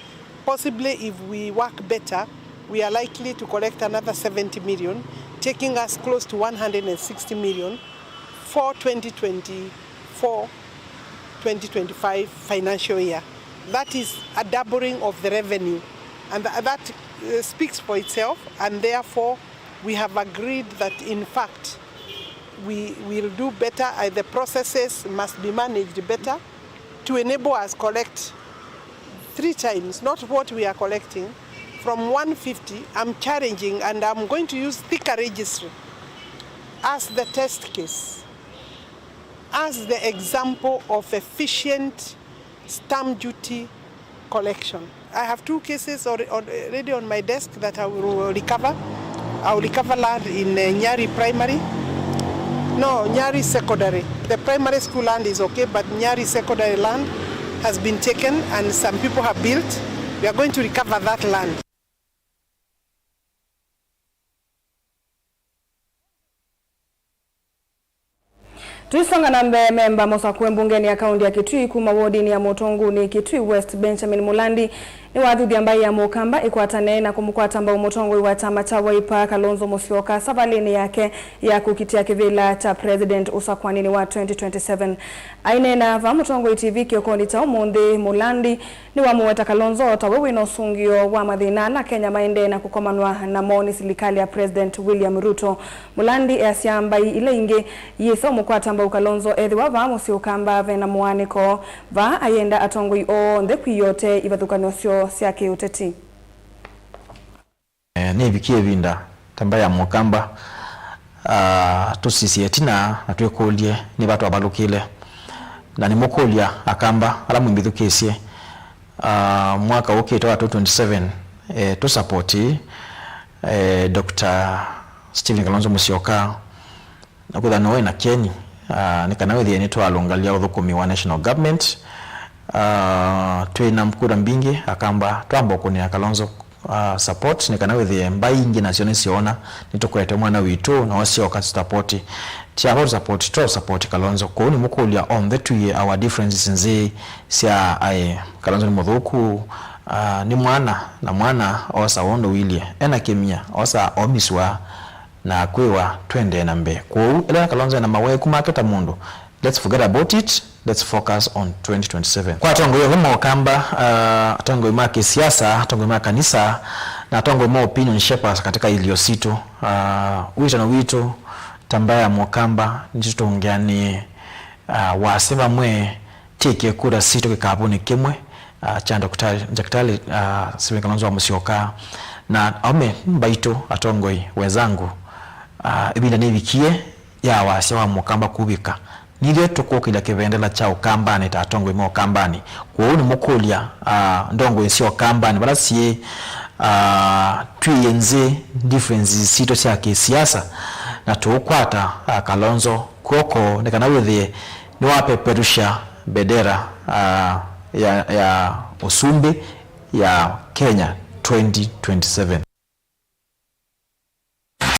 possibly if we work better, we are likely to collect another seventy million, taking us close to one hundred and sixty million for twenty twenty-four, twenty twenty-five financial year. That is a doubling of the revenue, and th-, that, uh, speaks for itself, and therefore we have agreed that, in fact, we will do better. Uh, the processes must be managed better to enable us collect three times, not what we are collecting, from one fifty. I'm challenging, and I'm going to use Thika Registry as the test case, as the example of efficient stamp duty collection. I have two cases alre-, already on my desk that I will recover. I will recover land in, uh, Nyari Primary. No, Nyari Secondary. The primary school land is okay, but Nyari Secondary land has been taken and some people have built. We are going to recover that land. Tũisonga na mbee, memba mũsakũe mbungenĩ ya kaũntĩ ya Kitui kuma wodinĩ ya Mũtũngũnĩ, Kitui West, Benjamin Mulandi, nĩwathuthya mbaĩ ya Mũkamba ĩkwatane na kũmũkwata mbau mũtongoi wa kyama kya Wiper, Kalonzo Musyoka, savalĩnĩ yake ya kũkitĩa kĩvĩla kya president ũsakũanĩnĩ wa twenty twenty-seven. Aineena vaa Mũtongoi T V kĩokonĩ kya ũmũnthĩ, Mulandi nĩwamũweta Kalonzo o tawe wĩna ũsũngĩo wa mathĩna ala Kenya maendee na kũkomanwa namo nĩ silikalĩ ya President William Ruto. Mulandi easya mbaĩ ila ingĩ iyĩsa ũmũkwata mbau Kalonzo ethĩwa vaa mũsyĩ Ũkamba vena mũaanĩko. Vaa ayenda atongoi onthe kwĩyote ivathũkany'o syoo sya kĩũteti. Eh, nĩvikie ĩvinda ta mbaĩ ya Mũkamba, ah, tũsisye ĩtina na twĩkũlye nĩ va twavalũkĩle. Na nĩmũkũlya Akamba ala mwĩmbĩthukĩĩsye, ah, mwaka ũkĩte wa twenty twenty-seven, eh, tũsapoti, eh, Doctor Stephen Kalonzo Musyoka, na kwĩthwa nĩwe na kyeni, ah, nĩ kana wĩthĩe nĩtwalũngalia ũthũkũmi wa national government. Ah, twĩ na kura mbingĩ, Akamba twamba ũkũnĩa Kalonzo, ah, support, nĩ kana wĩthĩe mbaĩ ingĩ nasyo nĩsyoona nĩtũkwete mwana witũ, na wasyoka support. Ti ava support, to support Kalonzo. Kwoou nĩmũkũlya onthe twie our differences nzĩ sya aĩ. Kalonzo nĩ mũthũku, ah, nĩ mwana, na mwana osa ũndũ ũilyĩ. Ena kĩmya, osa omiswa, na akwĩwa, twendee na mbee. Kwoou, ĩla Kalonzo ena maweku make ta mũndũ, let's forget about it, let's focus on twenty twenty-seven. Kwa atongoi onthe ma Ũkamba, ah, atongoi ma kĩsiasa, atongoi ma kanisa, na atongoi ma opinion shapers katika ilio sitũ, ah, wĩtano witũ ta mbaĩ ya Mũkamba nĩtũtũngĩanĩe, ah, wasya vamwe, Tĩke kura sitũ kĩkavũnĩ kĩmwe, ah, kya Daktari, Daktari, ah, Stephen Kalonzo wa Musyoka na aume mbaitũ, atongoi wenzangu. Ah, ĩvinda nĩvikie ya wasya wa Mũkamba kuvika. Nithyĩ tũkũkĩlya kĩvendela kya Ũkambanĩ ta atongoi ma Ũkambanĩ. Kwoou nĩmũkũlya, ah, ndongoi sya Ũkambanĩ vala syĩ, ah, twĩe nzĩ differences sitũ sya kĩsiasa na tũũkwata, ah, Kalonzo kw'oko nĩ kana wĩthĩe nĩwapeperusha bendera, ah, ya, ya ũsumbĩ ya Kenya twenty twenty-seven.